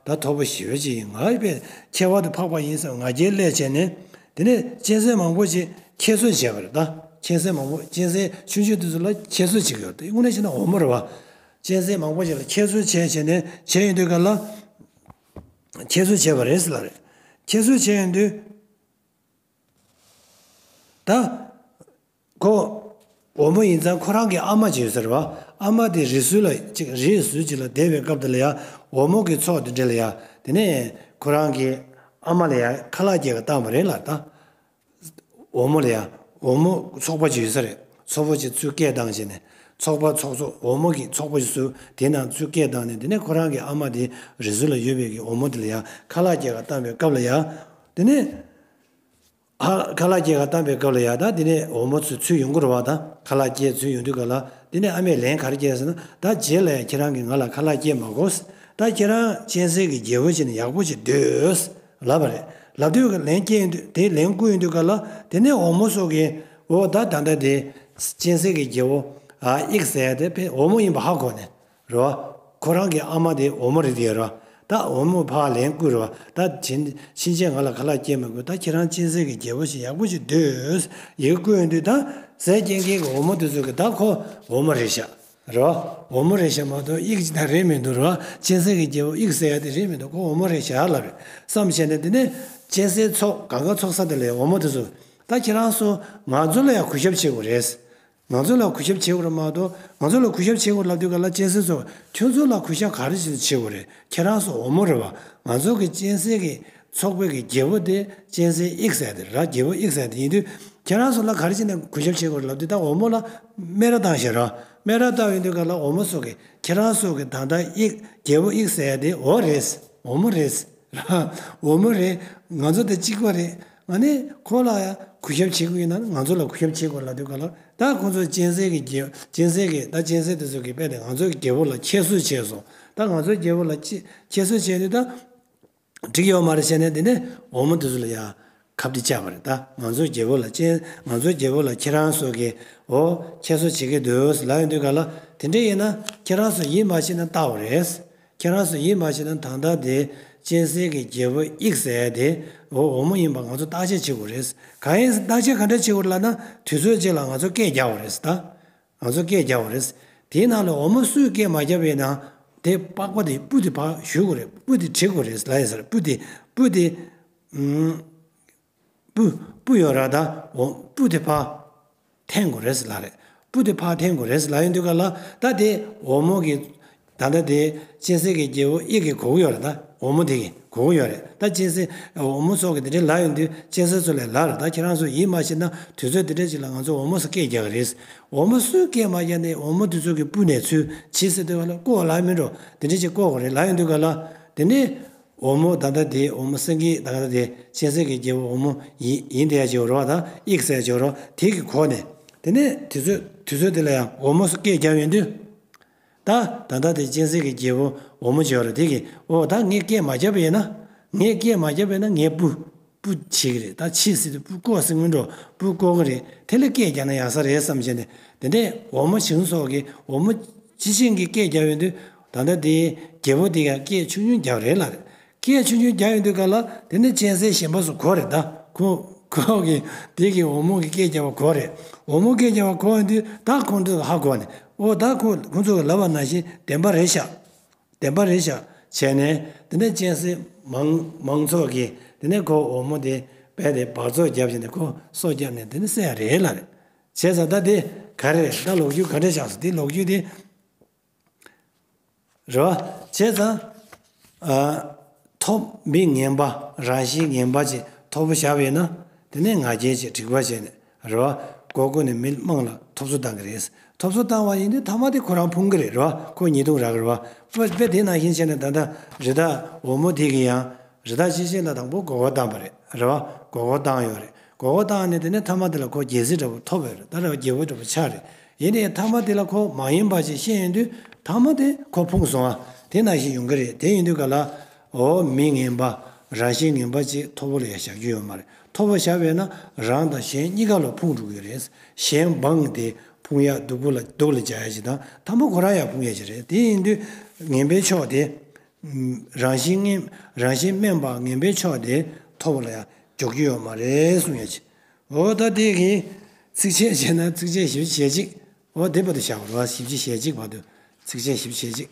ད་མཐོ་པོ་ཞེ་པོ་ཅིག་ཡིན། ང་དཔེ་ཁྱད་པར་དུ་འཕགས་པ་ཡིན་བསམ་ང་རྒྱལ་ལས་བྱས་ནས། དེ་ནས་གཅན་གཟན་མང་པོ་ཅིག་ཁྱད་གསོད་བྱས་པ་རེད་ད། གཅན་གཟན་མང་པོ་གཅན་གཟན་ཆུང་ཆུང་དེ་ཚོ་ལ་ཁྱད་གསོད་བྱེད་ཀྱི་ཡོད་དེ་དངོས་གནས་བྱས་ན་འོ་མ་རེད་བ། གཅན་གཟན་མང་པོ་ཅིག་ལ་ཁྱད་གསོད་བྱས་བྱས་ནས་བྱས་ཡོང་དུས་ག་ལ། ཁྱད་གསོད་བྱས་པ་རེད་ཟེར་ལ་རེད། ཁྱད་གསོད་བྱས་ཡོང་དུས། ད་ཁོ་འོལ་མོ་ཡིན་ཙང་ཁོ་རང་གི་ཨ་མ་ཅིག་ཡོད་ས་རེད་བ། ཨ་མ་དེ་རི་སུལ་ལ་ཅིག་རི་སུལ་ཅིག་ལ་བསྡད་པའི་སྐབས་དེ་ལ་ཡ། འོལ་མོ་གི་ཚོགས་དེ་འདྲ་ལ་ཡ། དེ་ནས་ཁོ་རང་གི་ཨ་མ་ལ་ཡ་ཁ་ལག་སྐྱེལ་ག་བཏང་བ་རེད་ལ་ད། འོལ་མོ་ལ་ཡ། འོལ་མོ་ཚོགས་པ་ཅིག་ཡོད་ས་རེད། ཚོགས་པ་ཅིག་ཚུར་སྐད་བཏང་བྱས་ནས། ཚོགས་པ་ཚོགས་གཙོ་འོལ་མོ་གི་ཚོགས་པ་ཅིག་ཚུར་དེ་ནང་ཚུར་སྐད་བཏང་ནས། དེ་ནས་ཁོ་རང་གི་ཨ་མ་དེ་རི་སུལ་ལ་ཡོད་པའི་གི་འོལ་མོ་དེ་ལ་ཡ་ཁ་ལག་སྐྱེལ་ག་བཏང་པའི་སྐབས་ལ་ཡ། དེ་ནས། ཧ། ཁ་ལག་སྐྱེལ་ག་བཏང་པའི་སྐབས་ལ་ཡ། ད་དེ་ནས་འོལ་མོ་ཚོ་ཚུར་ཡོང་གི་རེད་བ། ད་ཁ་ལག་སྐྱེལ་ཚུར་ཡོང་དུས་ག་ལ། དེ་ནས་ཨ་མས་ལན་ག་རེ་བསྐྱལ་ཟེར་ན། ད་རྗེས་ལ་ཡ་ཁྱེད་རང་གིས་ང་ལ་ཁ་ལག་སྐྱེལ་མ་དགོས། ད་ཁྱེད་རང་གཅན་གཟན་གྱི་རྒྱལ་པོ་བྱས་ནས་ཡག་པོ་ཞིག་སྡོད་ལབ་པ་རེད། ལབ་དུས་ལན་སྐྱེལ་ཡོང་དུས། དེ་ལན་བསྐུར་ཡོང་དུས་ག་ལ། དེ་ནས་འོལ་མོ་ཚོ་གིས། འོ་ད་ད་ལྟ་དེ་གཅན་གཟན་གྱི་རྒྱལ་པོ་ཨ་ཨིག་ཟེར་ཡ་དེ་ཕ་འོལ་མོ་ཡིན་པ་ཧ་གོ་ནས། རེད་བ། ཁོ་རང་གི་ཨ་མ་དེ་འོལ་མོ་རེད་དེ་རེད་བ། ད་འོལ་མོ་ཕར་ལན་བསྐུར་རེད་བ། ད་ཕྱིན་ཕྱིན་ཆད་ང་ལ་ཁ་ལག་སྐྱེལ་མི་དགོས། ད་ཁྱེད་རང་གཅན་གཟན་གྱི་རྒྱལ་པོ་བྱས་ཡག་པོ་ཞིག་སྡོད། ཡི་གེ་བསྐུར་ཡོང་དུས་ད་ཟས་སྐྱེལ་མཁན་གྱི་འོལ་མོ་དེ་ཚོ་གིས་ད་ཁོ་འོལ་མོ་རེད་ཤག་རེད་བ། འོལ་མོ་རེད་ཤག་མ་གཏོགས་ཨིག་ཅིག་ད་རེད་མི་འདུག་རེད་བ། གཅན་གཟན་གྱི་རྒྱལ་པོ་ཨིག་ཟེར་ཡ་དེ་རེད་མི་འདུག་ཁོ་འོལ་མོ་རེད་ཤག་ལབ་རེད་བསམ་བྱས་ནས། དེ་ནས་གཅན་གཟན་ཚོགས་གང་ག་ཚོགས་ས་དེ་ལ་འོལ་མོ་དེ་ཚོ། ད་ཁྱེད་རང་ཚོ་ང་ཚོ་ལ་ཡང་གུས་ཞབས་བྱེད་དགོས་རེད། ང་ཚོ་ལ་གུས་ཞབས་བྱེད་དགོས་རེད་མ་གཏོགས། ང་ཚོ་ལ་གུས་ཞབས་བྱེད་དགོས་ལབ་དུས་ག་ལ། གཅན་གཟན་ཚོ། ཁྱོད་ཚོ་ལ་གུས་ཞབས་ག་རེ་བྱེད་དགོས་རེད། ཁྱེད་རང་ཚོ་འོལ་མོ་རེད་བ། ང་ཚོ་གི་གཅན་གཟན་གྱི་ཚོགས་པའི་གི་རྒྱལ་པོ་དེ་གཅན་གཟན་ཨིག་ཟེར་དེ་ར། རྒྱལ་པོ་ཨིག་ཟེར་དེ་ཡིན་དུས། ཁྱེད་རང་ཚོ་ལ་ག་རེ་བྱས་ནས་གུས་ཞབས་བྱེད་དགོས་རེད་ལབ་དུས། ད་འོལ་མོ་ལ་སྨད་ར་བཏང་ཤག་ར། སྨད་ར་བཏང་ཡོང་དུས་ག་ལ། འོལ་མོ་ཚོ་གིས་ཁྱེད་རང་ཚོ་གི་ད་ལྟ་ཨིག་རྒྱལ་པོ་ཨིག་ཟེར་དེ་འོ་རེད། འོལ་མོ་རེད། འོལ་མོ་རེད། ང་ཚོ་དང་གཅིག་པ་རེད། ཨ་ནི་ཁོ་ལ་ཡང་གུས་ཞབས་བྱེད་དགོས་ཡིན་ན། ང་ཚོ་ལ་གུས་ཞབས་བྱེད་དགོས་ལབ་དུས་ག་ལ། ད་ཁོ་ཚོ་གཅན་གཟན་གྱི་རྒྱལ། གཅན་གཟན་གྱི། ད་གཅན་གཟན་དེ་ཚོ་གིས་རྦད་དེ་ང་ཚོའི་རྒྱལ་པོ་ལ་ཁྱད་གསོད་བྱས་སོང་། ད་ང་ཚོའི་རྒྱལ་པོ་ལ་ཁྱད་ཁྱད་གསོད་བྱས་དུས་ད་འགྲིག་ཡོད་མ་རེད་བྱས་ནས། དེ་ནས་འོལ་མོ་དེ་ཚོ་ལ་ཡང་ཁ་གཏད་བཅག་པ་རེད། ད་ང་ཚོའི་རྒྱལ་པོ་ལ། གཅན། ང་ཚོའི་རྒྱལ་པོ་ལ་ཁྱེད་རང་ཚོ་གིས་འོ་ཁྱད་གསོད་བྱེད་ཀྱི་འདུག་ལབ་ཡོང་དུས་ག་ལ། དེ་འདྲ་ཡིན་ན་ཁྱེད་རང་ཚོ་ཡིད་མ་ཆེས་ན་ལྟ་འོ་རེད། ཁྱེད་རང་ཚོ་ཡིད་མ་ཆེས་ན་ད་ལྟ་དེ་གཅན་གཟན་གྱི་རྒྱལ་པོ་ཨིག་ཟེར་ཡ་དེ་འོ་འོལ་མོ་ཡིན་པ་ང་ཚོ་བརྟག་དཔྱད་བྱེད་དགོས་རེད། གང་ཡིན་བརྟག་དཔྱད་ག་འདྲ་བྱེད་དགོས་ལབ་ན། དུས་ཚོད་ཅིག་ལ་ང་ཚོ་སྐད་རྒྱག་དགོས་རེད་ད། ང་ཚོ་སྐད་རྒྱག་དགོས་རེད། དེའི་ནང་ལ་འོལ་མོ་སུས་སྐད་མ་རྒྱབ་པ་ཡིན་ན། དེ་པགས་པ་དེ་སྤུ་དེ་ཕར་གཞུ་དགོས་རེད། སྤུ་དེ་བྲེག་དགོས་རེད་ལབ་ཡིན་ཟེར། སྤུ་དེ། སྤུ་དེ། ཨུམ། སྤུ། སྤུ་ཡོད་ར་ད། འོ། སྤུ་དེ་ཕར་འཐེན་དགོས་རེད་ཟེར་ལབ་རེད། སྤུ་དེ་ཕར་འཐེན་དགོས་རེད་ཟེར་ལབ་ཡོང་དུས་ག་ལ། ད་དེ་འོལ་མོ་གི། ད་ལྟ་དེ་གཅན་གཟན་གྱི་རྒྱལ་པོ་ཨིག་གིས་གོ་གི་ཡོད་རེད། ད་འོལ་མོ་དེ་གིས་གོ་གི་ཡོད་རེད། ད་གཅན་གཟན། འོལ་མོ་ཚོ་གིས་དེ་འདྲ་ལབ་ཡོང་དུས་གཅན་གཟན་ཚོ་ལ་ལབ་རེད། ད་ཁྱེད་རང་ཚོ་ཡིད་མ་ཆེས་ན་དུས་ཚོད་དེ་འདྲ་ཅིག་ལ་ང་ཚོ་འོལ་མོ་ཚོ་སྐད་རྒྱག་གི་རེད། འོལ་མོ་སུས་སྐད་མ་རྒྱབ་ནས་འོལ་མོ་དེ་ཚོ་གི་སྤུ་ནས་ཚུར་བྱིས་ཟེར་དུས་ག་ལ། བཀོག་ལབ་མིན་འགྲོ། དེ་འདྲ་ཅིག་བཀོག་དགོས་རེད་ལབ་ཡོང་དུས་ག་ལ། དེ་ནས། འོལ་མོ་ད་ལྟ་དེ། འོལ་མོ་སེང་གེ་ད་ལྟ་དེ་གཅན་གཟན་གྱི་རྒྱལ་པོ་འོལ་མོ་ཡིན་ཡིན་བསྡད་ཡ་ཅིག་ཡོད་རེད་བ། ད་ཨིག་ཟེར་ཡ་ཅིག་ཡོད་རེད་བ། དེ་གིས་གོ་ནས། དེ་ནས་དུས་ཚོད་དུས་ཚོད་དེ་ལ་ཡང་འོལ་མོ་སྐད་རྒྱབ་ཡོང་དུས། ད་ད་ལྟ་དེ་གཅན་གཟན་གྱི་རྒྱལ་པོ་འོལ་མོ་ཅིག་ཡོད་རེད། དེ་གིས་འོ་ད་ངས་སྐད་མ་རྒྱབ་པ་ཡིན་ན། ངས་སྐད་མ་རྒྱབ་པ་ཡིན་ན་ངའི་སྤུ། སྤུ་བྱེད་ཀྱི་རེད། ད་བྱིས་ཟེར་དུས་སྤུ་བཀོག་ཟེར་མིན་འགྲོ། སྤུ་བཀོག་གི་རེད། དེ་ལ་སྐད་རྒྱག་ན་ཡག་ས་རེད་བསམ་བྱས་ནས། དེ་འདྲས་འོལ་མོ་བྱིངས་སོགས་ཀྱི་འོལ་མོ་ཅི་བྱིངས་ཀྱི་སྐད་རྒྱབ་ཡོང་དུས། ད་ལྟ་དེའི་རྒྱལ་པོ་དེ་ཡང་སྐད་ཆུང་ཆུང་རྒྱབ་རེད་ལབ་རེད། སྐད་ཆུང་ཆུང་རྒྱག་ཡོང་དུས་ག་ལ། དེ་ནས་གཅན་གཟན་གཞན་པ་ཚོ་གོ་རེད། ད་ཁོ་ཁོ་གིས་དེ་གི་འོལ་མོ་གི་སྐད་རྒྱབ་པ་གོ་རེད། འོལ་མོ་སྐད་རྒྱབ་པ་གོ་ཡོང་དུས་ད་ཁོང་ཚོས་ཧ་གོ་ནས། ཨོ་ད་ཁོ་ཁོང་ཚོ་གིས་ལབ་པ་ནང་བཞིན་བདེན་པ་རེད་ཤག་བདེན་པ་རེད་ཤག་བྱས་ནས། དེ་ནས་གཅན་གཟན་མང་མང་ཚོགས་ཀྱིས་དེ་ནས་ཁོ་འོལ་མོ་དེ་རྦད་དེ་འབག་བཙོག་བརྒྱབ་བྱས་ནས་ཁོ་སྲོག་བསྐྱབས་ནས་དེ་ནས་བསད་ཡ་རེད་ལབ་རེད། བྱས་ཙང་ད་དེ་ག་རེ་རེད། ད་ལོ་རྒྱུས་ག་འདྲ་ཆགས་སོང་། དེ་ལོ་རྒྱུས་དེ་རེད་བ། བྱས་ཙང་། ཨ། ཐོབ། མི་ངན་པ། རང་བཞིན་ངན་པ་ཅིག་ཐོབ་པོ་བཞག་པ་ཡིན་ན། དེ་ནས་ང་རྒྱལ་ཅིག་དྲེགས་པ་བྱས་ནས་རེད་བ། མགོ་སྒུར་ནས་མི་དམངས་ལ་ཐོབ་ཚོད་བཏང་གི་རེད། ཐོབ་ཚོད་བཏང་བ་ཡིན་དུས་མཐའ་མ་དེ་ཁོ་རང་ཕུང་གི་རེད། རེད་བ། ཁོ་ཉེས་རྡུང་རག་གི་རེད་བ། དཔེ་དཔེ་དེ་ནང་བཞིན་བྱས་ནས་ད་ལྟ་རི་དྭགས་འོལ་མོ་དེ་གི་ཡང་། རི་དྭགས་ཅི་ཞིག་ལ་དང་པོ་མགོ་སྐོར་བཏང་བ་རེད། རེད་བ། མགོ་སྐོར་བཏང་ཡོད་རེད། མགོ་སྐོར་བཏང་ནས་དེ་ནས་མཐའ་མ་དེ་ལ་ཁོ་རྒྱལ་སྲིད་འདྲ་པོ་ཐོབ་ཡོད་རེད། ད་རེད་བ། རྒྱལ་པོ་འདྲ་པོ་ཆགས་རེད། ཡིན་ནའི་མཐའ་མ་དེ་ལ་ཁོ་མ་ཡིན་པ་ཞིག་ཤེས་ཡོང་དུས་མཐའ་མ་དེ་ཁོ་ཕུང་སོང་ཨ། དེ་ནང་བཞིན་ཡོང་གི་རེད། དེ་ཡིན་དུས་ག་ལ། འོ། མི་ངན་པ། རང་བཞིན་ངན་པ་ཅིག་ཐོབ་པོ་ལ་ཡ་བཞག་རྒྱུ་ཡོད་མ་རེད། ཐོབ་པོ་བཞག་པས་ན་རང་དང་གཞན་གཉིས་ཀ་ལ་ཕུང་འགྲོ་གི་རེད། གཞན་འབངས་དེ་ཕུང་ཡ། སྡུག་པོ་ལ་སྡུག་ལ་སྦྱར་ཡ་ཅིག་དང་། མཐའ་མ་ཁོ་རང་ཡང་ཕུང་ཡ་ཅིག་རེད། དེ་ཡིན་དུས་ངན་པའི་ཕྱོགས་དེ། རང་བཞིན་ངན། རང་བཞིན་དམན་པ་ངན་པའི་ཕྱོགས་དེ་ཐོབ་པོ་ལ་ཡ་འཇོག་རྒྱུ་ཡོད་མ་རེད་གསུང་ཡ་ཅིག་འོ་ད་དེ་གི་ཚིགས་བཅད་བྱས་ན་ཚིགས་བཅད་བཞི་བཅུ་ཞེ་གཅིག་འོ་དེ་བར་དུ་བཞག་པ་རེད་བ། བཞི་བཅུ་ཞེ་གཅིག་བར་དུ། ཚིགས་བཅད་བཞི་བཅུ་ཞེ་གཅིག